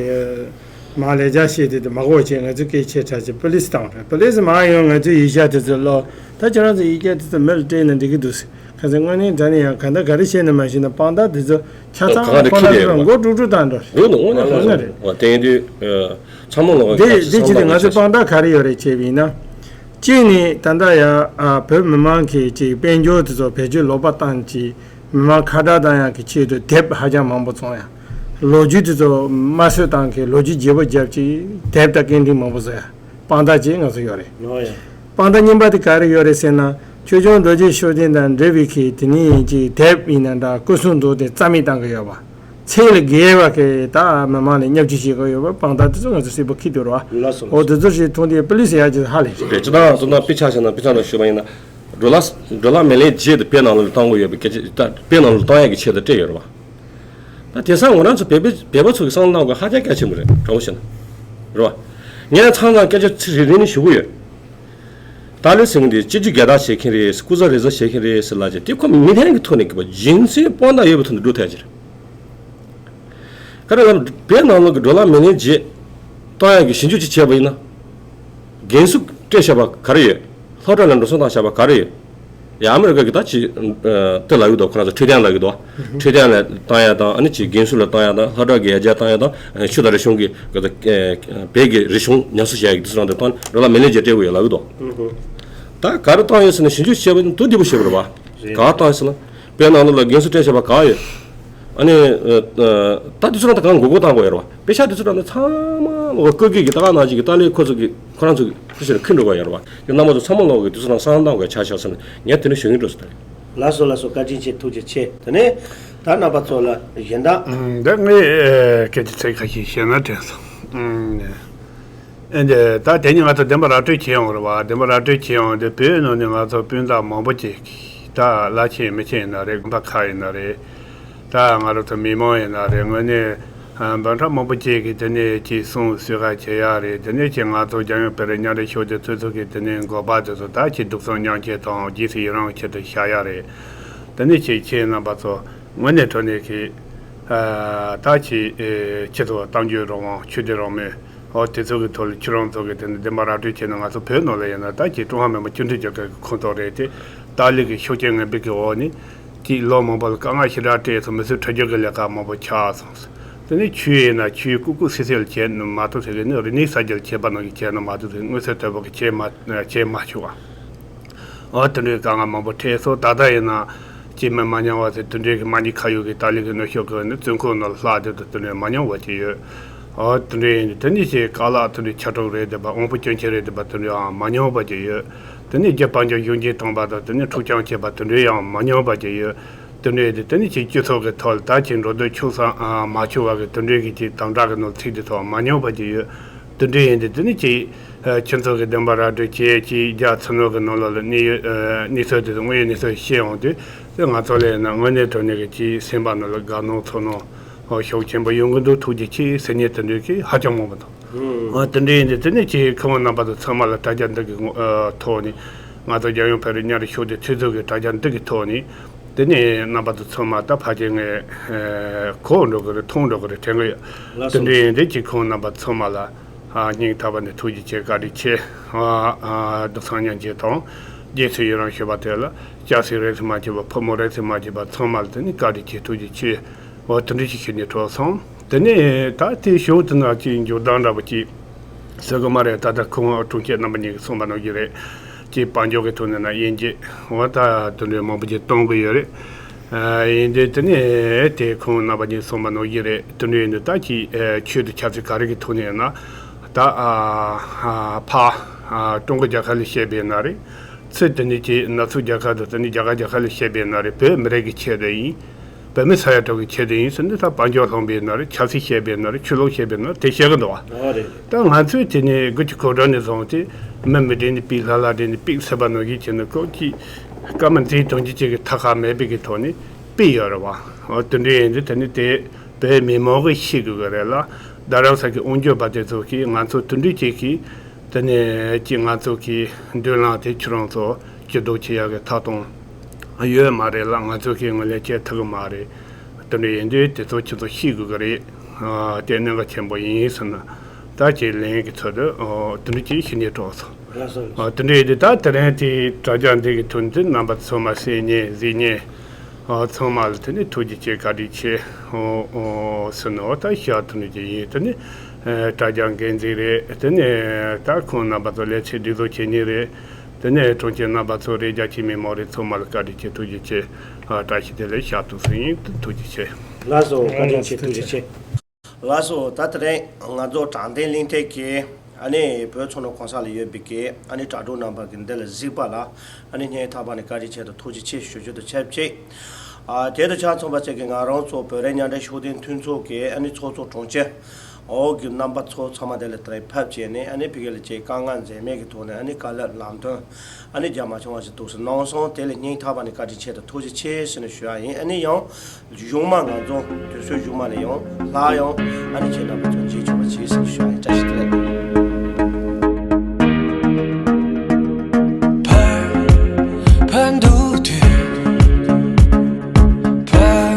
མ་ལས་འཇགས་བཤད་དེ་དེ་མ་གོ་བྱས་ང་ཚོ་སྐད་ཆེ་དྲགས་བྱས་པུ་ལི་སི་བཏང་རེད། པུ་ལི་སི་མ་ཡོང་ང་ཚོའི་ཡིག་ཆ་དེ་ཚོ་ཀློག་ད་ཁྱོད་རང་ཚོ་ཡིག་ཆ་དེ་ཚོ་མི་ལ་སྤྲད་ན་འགྲིག་གི་འདུག་ཟེར། ཁ་སང་དངོས་གནས་དྲང་གནས་ཡང་གང་ལྟར་ག་རེ་བཤད་ན་མ་ཤེས་ན་དཔང་རྟགས་དེ་ཚོ་ཆ་ཚང་གང་ག་དཔང་རྟགས་དེ་ཚོ་མགོ་དཀྲུག་དཀྲུག་བཏང་འགྲོ་རེད། འདུག་འདུག་དངོས་གནས་དངོས་གནས་རེད། འོ་དེ་ཡིན་དུས་ཚང་མ་ལོག་གི་འདི་འདི་ཅི་སྟེ་ང་ཚོས་དཔང་རྟགས་ག་རེ་ཡོད་རེད་བྱས་པ་ཡིན་ན། གཅིག་ནི་ད་ལྟ་ཡ་ཨ་བོད་མི་མང་གི་ཅིག་དཔལ་འབྱོར་དེ་ཚོ་བེད་སྤྱོད་ལོག་པ་བཏང་ཅིག་མི་མང་ཁ་བྲལ་བཏང་ཡག་གི་ཆེད་དུ་དེབ་ཧ་ཅང་མང་པོ་བཙོང་ཡ། ལོ་རྒྱུས་དེ་ཚོ་དམར་གསོད་བཏང་གི་ལོ་རྒྱུས་བརྗེ་པོ་བརྒྱབ་ཅིག་དེབ་དང་སྐད་འཕྲིན་མང་པོ་བཟོ་ཡ། དཔང་རྟགས་ཅིག་ང་ཚོ་ཡོད་རེད། ཨོ་ཡ། དཔང་རྟགས་གཉིས་པ་དེ་ག་རེ་ཡོད་རེད་ཟེར་ན། ཆོས་སྐྱོང་རྡོ་རྗེ་ཤུགས་ལྡན་དང་འབྲེལ་བའི་གི་དེ་ནས་ཡིན་གཅིག་དེབ་ཡིན་ན་འདྲ་སྐུ་སྲུང་འདུག་སྟེ་རྩ་མེད་བཏང་གི་ཡོད་པ། ཚད་ལས་བརྒལ་བ་གི་ད་མི་མང་ལ་བརྙས་བཅོས་བྱེད་ཀྱི་ཡོད་པ་དཔང་རྟགས་དེ་ཚོ་ང་ཚོ་གསལ་པོ་ཁེལ་འདུག་ར། ལགས་སོ། འོ་དེ་ཚོ་ཞིག་མཐོང་དུས་པུ་ལི་སི་ཡར་གྱི་ཧ་ལས་རེད། རེད་ཅི་ད་སོ་ན་དཔེ་ཆ་བཞག་ན་དཔེ་ཆ་ནང་ཞུས་པ་ཡིན་ན། ཌོ་ལར་ཌོ་ལར་མི་ལི་ཡོན་བརྒྱད་དེ་བོད་ནང་ལོགས་ལ་བཏང་དགོས་ཡོད་པའི་སྐད་ཆ་ད་བོད་ནང་ལོགས་ལ་བཏང་ཡག་གི་ཆེད་དུ་སྤྲད་ཡོད་རེད་བ། ད་དེང་སང་ང་རང་ཚོ་བོད་པའི་བོད་པ་ཚོ་གི་བསམ་བློ་གཏོང་དགོས་ཧ་ཅང་གལ་ཆེན་པོ་རེད་དྲང་པོ་བཤད་ན། རེད་བ། ངས་མཚམས་མཚམས་སྐད་ཆ་ཚིག་རེ་རེ་ནས་ཞུ་གི་ཡོད། ད་ལོས་ཟེར་མཁན་དེ་སྤྱི་རྒྱུ་སྒེར་བདག་བྱེད་མཁན་རེད། སྐུ་ཚབ་རེས་གཟབ་བྱེད་མཁན་རེད་ཟེར་ལབ་ཀྱི་དེ་ཁོ་མི་ལྷན་གྱི་ཐོག་ནས་གི་བ་རྒྱུ་མཚན་དཔང་རྟགས་ཡོད་པའི་ཐོག་ནས་འགྲོ་ཐུབ་ཀྱི་རེད། ག་རེ་ལབ་བོད་ནང་ལོགས་ཀྱི་ཌོ་ལར་མི་ལི་ཡོན་བརྒྱད་བཏང་ཡག་གི་ཞིབ་འཇུག་ཅིག་བྱས་པ་ཡིན་ན། འགན་སུ་སྤྲད་བཞག་པ་ག་རེ་ཡོད། སློབ་གྲྭ་ལ་འགྲོ་སོང་བཏང་བཞག་པ་ག་རེ་ཡོད། ཡ་ཨ་མི་རི་ཀ་གི་ད་ཅི་དེ་ལབ་ཡོད་དོ། ཁོ་རང་ཚོ་འཕྲོད་བསྟེན་ལབ་ཡོད་དོ། འཕྲོད་བསྟེན་ལ་བཏང་ཡག་དང་ཨ་ནི་ཅི་རྒན་གསོ་ལ་བཏང་ཡག་དང་སློབ་གྲྭ་གི་ཡར་རྒྱས་བཏང་ཡག་དང་ཆོས་དང་རིག་གཞུང་གི་ག་ཚོད་བོད་ཀྱི་རིག་གཞུང་ཉམས་གསོ་བྱེད་ཡག་གི་དུས་ཚོད་རང་དེ་བཏང་ཌོ་ལར་མི་ལི་ཡོན་བརྒྱད་སྤྲད་དགོས་ཡོད་ལབ་ཡོད་དོ། ད་ག་རེ་བཏང་ཡོད་ཟེར་ན་ཞིབ་འཇུག་བྱས་པ་ཡིན་ན་དོ་བདེ་པོ་ཞེ་པོ་རེད་བ། ག་བཏང་ཡོད་ཟེར་ན། བོད་ནང་ལོགས་ལ་རྒན་གསོ་སྤྲད་བཞག་པ་ག་ཡོད། ཨ་ནི་ད་དུས་ཚོད་རང་ད་གང་མགོ་སྐོར་བཏང་དགོས་ཡོད་རེད་བ། པེ་ཤག་དུས་ཚོད་རང་ནས་ཚང་མ་ལོག་བཀོད་ཀྱི་གི་ད་ག་ནང་བཞིན་གི་ཏཱ་ལའི་ཁོ་ཚོ་གི་ཁོ་རང་ཚོ་གི་ཁུ་ཤེར་ཁུར་འགྲོ་དགོས་ཡོད་རེད་བ། དེ་རྣམ་པ་ཚོ་ཚང་མ་ལོག་གི་དུས་ཚོད་རང་བསམ་བློ་གཏོང་དགོས་ཆ་ཤོག་ཟེར་ནས་ངས་དེ་འདྲ་ཞུ་གི་འགྲོ་ཟེར་ད། ལགས་སོ་ལགས་སོ། བཀའ་དྲིན་ཆེ། ཐུགས་རྗེ་ཆེ། དེ་ནས་ད་རྣམ་པ་ཚོ་ལ་གཞན་དག་འདི་ངས་སྐད་ཆ་ཚིག་ཁ་ཤས་བཤད་ན་དྲན་སོང་། ཨེ་འདི་ད་དེ་ནི་ང་ཚོ་བདེན་པ་ར་སྤྲོད་བྱེད་ཡོང་རེད་བ། བདེན་པ་ར་སྤྲོད་བྱེད་ཡོང་དེ་བོད་ནང་ནས་ང་ཚོ་སྤུན་ཟླ་མང་པོ་ཅིག་ད་བླ་ཆེན་མི་ཆེན་ཡིན་ན་རེད། གང་ལྟར་ཁ་ཡིན་ན་རེད། ད་ང་རང་ཚོ་མི་མང་ཡིན་ན་རེད། དངོས་གནས་ཨ་འབུམ་ཕྲག་མང་པོ་ཅིག་གིས་དེ་ནས་ཅིག་གསུང་གསོལ་ཁ་བྱེད་ཡག་རེད། དེ་ནས་ཅིག་ང་ཚོ་རྒྱལ་ཡོངས་བོད་རིགས་མཉམ་འབྲེལ་ཤོག་སྒྲིལ་ཚོགས་གཙོ་གི་དེ་ནས་འགོ་པ་དེ་ཚོ་ད་ཅིག་སྡུག་བསྔལ་མྱོང་ཆེད་དང་རྗེས་སུ་ཡི་རང་གི་ཆེད་དུ་བཤད་ཡག་རེད། དེ་ནས་ཅིག་ཁྱེད་རྣམ་པ་ཚོ་དངོས་གནས་དྲང་གནས་ཀྱི་ཨ་ད་ཅིག་ཨེ་ཁྱེད་ཚོ་གཏམ་རྒྱུད་རང་དབང་ཆོས་དད་རང་མོས། འོ་དེ་ཚོ་གི་ཐོག་ལ་ཁྱེད་རང་ཚོ་གི་དེ་ནས་བདེན་པ་ར་སྤྲོད་བྱས་ན། ང་ཚོ་བོད་ནང་ལ་ཡིན་ན་ད་ཅིག་ཀྲུང་ཧྭ་མི་དམངས་སྤྱི་མཐུན་རྒྱལ་ཁབ་ཀྱི་ཁོངས་གཏོགས་རེད་དེ། ཏཱ་ལའི་གི་ཤུགས་རྐྱེན་ངན་པའི་གི་འོག་ནས་ཅིག་ལོ་མང་པོ་ལ་དཀའ་ངལ་ཞེ་དྲག་སྤྲད་སོང་། མི་གསོད་ཁྲག་སྦྱོར་གི་ལས་ཀ་མང་པོ་ཆགས་སོང་། དེ་ནས་ཆོས་ཡིན་ན་ཆོས་ཀུ་ཀུ་སི་སི་ལ་བྱས་ན་མ་གཏོགས་ཟེར་གི་ནི། རིག་གནས་གསར་བརྗེ་ལ་བྱས་པ་ནང་བཞིན་བྱས་ན་མ་གཏོགས་ཟེར། མངོན་གསལ་དོད་པོ་གི་བྱས་མ་བྱས་མ་བྱུང་བ། འོ་དེ་འདྲའི་དཀའ་ངལ་མང་པོ་འཕྲད་སོང་། ད་ལྟ་ཡིན་ན་ཅིག་མི་མ་ཉམས་པ་ཟེར་དེ་འདྲའི་གི་དམག་མི་ཁ་ཡོད་གི་ཏཱ་ལའི་གི་ནུ་ཞོ་གི་ནི་བཙོན་ཁང་ནང་ལ་ལྷག་བསྡད་དུ་དེ་འདྲའི་མ་ཉམས་པ་ཅིག་ཡོད། འོ་དེ་འདྲའི་ཡིན་དུས་དེ་ནས་ཅིག་ཀ་ལག་དེ་འདྲའི་ཆ་གྲོགས་རེད་བསྡད་པ། དབང་པོ་སྐྱོན་ཅན་རེད་བསྡད་པ་དེ་འདྲའི་ཡང་མ་ཉམས་པ་ཅིག་ཡོད། དེ་ནས་རྒྱུ་དཔལ་འབྱོར་གཞུང་འབྱེད་བཏང་པ་དང་དེ་ནས་འཁྲུག་རྐྱང་བྱས་པ་དེ་འདྲའི་ཡང་མ་ཉམས་པ་ཅིག་ཡོད། དེ་འདྲའི་ཡིན་དུས་དེ་ནས་ཅིག་སྤྱི་ཚོགས་ཀྱི་ཐོག་ལ་ད་ཅིག་འགྲོ་འདུག་ཆོག་ས་མ་ཆོག་པ་གི་དེ་འདྲའི་གི་ཅིག་དམ་དྲག་གི་ནང་ཚུད་དུས་ཐོག་མ་ཉམས་པ་ཅིག་ཡོད། དེ་འདྲའི་ཡིན་དུས་དེ་ནས་ཅིག་ཨ་ཁྱེད་ཚོ་གི་བདེན་པ་ར་སྤྲོད་བྱེད་ཀྱི་རྒྱ་ཚ་ནོར་གི་ནང་ལོགས་ལ་གནས་ཡོད་ཨ་གནས་ཚུལ་དེ་དང་དངོས་ཡོད་གནས་ཚུལ་ཤེས་འོང་དུས། དེ་ང་ཚོ་ལ་ཡིན་ན་དངོས་གནས་དྲང་གནས་ཀྱི་ཅིག་སེམས་པ་ནང་ལ་དགའ་སྣང་ཚོར་སྣང་ཨོ་ཤུགས་ཆེན་པོ་ཡོང་གི་འདུག། ཐུགས་རྗེ་ཆེ་ཟེར་མཁན་དེ་འདྲའི་གི་ཧ་ཅང་མང་པོ་འདུག། ཨོ་དེ་འདྲ་ཡིན་དུས་དེ་ནས་ཅིག་ཁོང་རྣམ་པ་ཚོ་ཚང་མ་ལ་དྲ་རྒྱ་འདི་གི་ངོ་ཨ་ཐོག་ནས། ང་ཚོ་རྒྱལ་ཡོངས་བོད་རིགས་མཉམ་འབྲེལ་ཤོག་སྒྲིལ་ཚོགས་གཙོ་གི་དྲ་རྒྱ་འདི་གི་ཐོག་ནས། དེ་ནས་རྣམ་པ་ཚོ་ཚང་མ་ད་ཕལ་ཆེར་ངས་ཨ་གོ་འགྲོ་གི་རེད། མཐོང་འགྲོ་གི་རེད་དྲན་གི་ཡོད། ལགས་དེ་སོ། འདྲ་ཡིན་དུས་ཅིག་ཁོང་རྣམ་པ་ཚང་མ་ལ་ཨ་སྙིང་ཐག་པ་ནས་ཐུགས་རྗེ་ཆེ། བཀའ་དྲིན་ཆེ། ཨ་ཨ་སྡུག་བསྔལ་མྱོང་ཆེད་དང་རྗེས་སུ་ཡི་རང་ཞུས་པ་དེ་ལ། སྐྱ་སེར་རེད་ཟེར་མ་བྱས་པ། ཕོ་མོ་རེད་ཟེར་མ་བྱས་པ། ཚང་མ་ལ་དེ་ནི་བཀའ་དྲིན་ཆེ། ཐུགས་རྗེ་ཆེ། འོ་དེ་འདྲ་ཞིག་ཞུས་ནས་གྲོལ་སོང་། དེ་ནས་ད་དེའི་ཞོར་དུ་ན་ཅིག་འགྱུར་ལྡོག་འདྲ་པོ་ཅིག་ཟེར་གི་མ་རེད། ད་ལྟ་ཁོང་དྲུང་ཆེ་རྣམ་པ་གཉིས་ཀྱིས་གསུངས་པ་ནང་བཞིན་རེད། ཅིག་དཔལ་འབྱོར་གྱི་ཐོག་ནས་ན་དབྱེ་འབྱེད་འོ་ད་དེ་འདྲའི་མང་པོ་ཅིག་གཏོང་གི་ཡོད་རེད། ཨ་ཡིན་དུས་དེ་ནས་དེ་ཁོང་རྣམ་པ་གཉིས་གསུངས་པ་ནང་བཞིན་རེད། དེ་འདྲ་ཡིན་དུས་ད་ཅིག་ཨ་ཆོས་དང་ཆབ་སྲིད་ག་རེ་གི་ཐོག་ནས་ཡིན་ན། ད་ཨ་ཨ་ཕ་ཨ་ཀྲུང་གོ་རྒྱལ་ཁབ་ལ་བཤད་པ་ཡིན་ན་རེད། ཚུར་དེ་ནས་ཅིག་ན་ཚུར་རྒྱལ་ཁབ་དང་དེ་ནས་རྒྱ་གར་རྒྱལ་ཁབ་ལ་བཤད་པ་ཡིན་ན་རེད། བོད་མི་རིགས་ཀྱི་ཆེད་དུ་ཡིན། བོད་མི་ས་ཡ་དྲུག་གི་ཆེད་དུ་ཡིན་ཟེར་ནས། ད་དཔལ་འབྱོར་སློང་པ་ཡིན་ན་རེད། ཆབ་སྲིད་བཤད་པ་ཡིན་ན་རེད། ཆོས་ལུགས་བཤད་པ་ཡིན་ན་རེད། དེ་བཤད་གི་འདུག་བ། ཨོ་རེད་རེད། ད་ང་ཚོས་དེ་ནས་དགུ་བཅུ་གོ་གྲངས་ནས་བཟུང་སྟེ་མི་མི་སྒྲིག་ནས་ཕུད། ལྷ་ལྷ་སྒྲིག་ནས་ཕུད་ཟེར་བ་ནང་བཞིན་བྱས་ནས། ཁོ་ཅིག་སྐར་མ་འཛིན་དོན་གྱི་ཅིག་གི་ཐད་ཀར་མེད་པའི་གི་ཐོག་ནས་ཕུད་ཡོད་རེད་བ། ཨོ་དེ་འདྲ་ཡིན་དུས་དེ་ནི་དེ་བོད་མི་མང་གིས་ཤེས་དགོས་གི་རེད་ལ། རྡ་རམ་ས་གི་དབང་སྒྱུར་པ་དེ་ཚོ་གིས་ང་ཚོ་དེ་འདྲ་ཅིག་གིས། དེ་ནས་ཅིག་ང་ཚོ་གི་མདུན་ལམ་དེ་ཁྱེད་རང་ཚོ་སྐྱིད་སྡུག་བྱེད་ཡག་གི་ཐབས་སྟངས་ཡོད་མ་རེད་ལ། ང་ཚོ་གིས་ངོས་ལེན་བྱེད་ཐུབ་གི་མ་རེད། དེ་འདྲ་ཡིན་དུས་དེ་ཚོ་ཁྱེད་ཚོ་ཤེས་དགོས་གི་རེད། ཨ་དེ་གནད་འགག་ཆེན་པོ་ཡིན་ཟེར་ན། ད་ཅིག་ལན་གྱི་ཚུལ་དུ་ཨོ་དེ་འདྲ་ཅིག་ཞུས་ནས་གྲོལ་སོང་། ལགས་སོ། ཨོ་དེ་འདྲ་ཡིན་དུས་ད་དེ་རིང་དེ་དྲ་རྒྱ་འདི་གི་ཐོག་ནས་རྣམ་པ་ཚང་མ་གསན་མཁན་གཟིགས་མཁན། ཨ་ཚང་མ་ལ་དེ་ནས་ཐུགས་རྗེ་ཆེ། བཀའ་དྲིན་ཆེ། ཨོ་ཨོ་ཟེར་ནས་འོ་ད་ཞུ་ཡག་དེ་འདྲ་ཅིག་ཡིན། དེ་ནས་ཨ་དྲ་རྒྱ་འགན་འཛིན་རེད། དེ་ནས་ད་ཁོང་རྣམ་པ་ཚོ་ལས་བྱེད་སྒྲིག་འཛུགས་བྱེད་མཁན་རེད། དེ་ནས་དྲུང་ཆེ་རྣམ་པ་ཚོ་རེད། རྒྱ་ཆེ་མི་མང་རེད། ཚང་མ་ལ་བཀའ་དྲིན་ཆེ། ཐུགས་རྗེ་ཆེ། ཨ་བཀྲ་ཤིས་བདེ་ལེགས། ཞབས་ཏོག་ཟེར་ཡིན། ཐུགས་རྗེ་ཆེ། ལགས་སོ། བཀའ་དྲིན་ཆེ། ཐུགས་རྗེ་ཆེ། ལགས་སོ། ད་དེ་རིང་ང་ཚོ་དྲང་བདེན་གླེང་སྟེགས་ཀྱི་ཨ་ནི་བོད་མཚོ་སྣ་གང་ས་ལ་ཡོད་པའི་གི་ཨ་ནི་དྲ་གྲོགས་རྣམ་པ་གི་འདི་ལ་གཟིགས་པ་ལ་ཨ་ནི་སྙིང་ཐག་པ་ནས་བཀའ་དྲིན་ཆེ་དང་ཐུགས་རྗེ་ཆེ་ཞུ་རྒྱུ་དང་ཆབས་ཅིག་ཨ་དེ་དང་ཆ་མཚུངས་པ་བཅས་ཀྱི་ང་རང་ཚོ་བོད་རིགས་མཉམ་འབྲེལ་ཤུགས་ལྡན་མཐུན་ཚོགས་ཀྱི་ཨ་ནི་ཚོགས་གཙོ་དྲུང་ཆེ་འོག་གི་རྣམ་པ་ཚོ་ཚང་མ་དེ་ལ་དེ་རིང་ཕེབས་བྱས་ནས་ཨ་ནི་ཕ་གི་ལ་ཅིག་དཀའ་ངལ་འཛེམས་མེད་ཀྱི་ཐོག་ནས་ཨ་ནི་དཀའ་ལས་ལམ་སྟོན་ཨ་ནི་རྒྱ་མ་ཆུང་བ་ཞིག་འདུག་སེ་གནང་སོང་། དེ་ལ་སྙིང་ཐག་པ་ནས་བཀའ་དྲིན་ཆེ་དང་ཐུགས་རྗེ་ཆེ་ཟེར་ནས་ཞུ་ཡ་ཡིན། ཨ་ནི་ཡང་གཞུག་མ་ང་ཚོ་དུས་ཚོད་གཞུག་མ་ལ་ཡང་སླར་ཡང་ཨ་ནི་ཁྱེད་རྣམ་པ་ཚོ་མཇལ་ཆོག་པ་བྱེད་ཟེར་ནས་ཞུ་ཡ་ཡིན། བཀྲ་ཤིས་བདེ་ལེགས། ཕར་ཕར་འདུག་དུས་ཕར་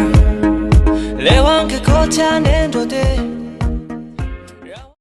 ལས་དབང་གི་གོ་ཆ་ནས་འགྲོ་སྟེ།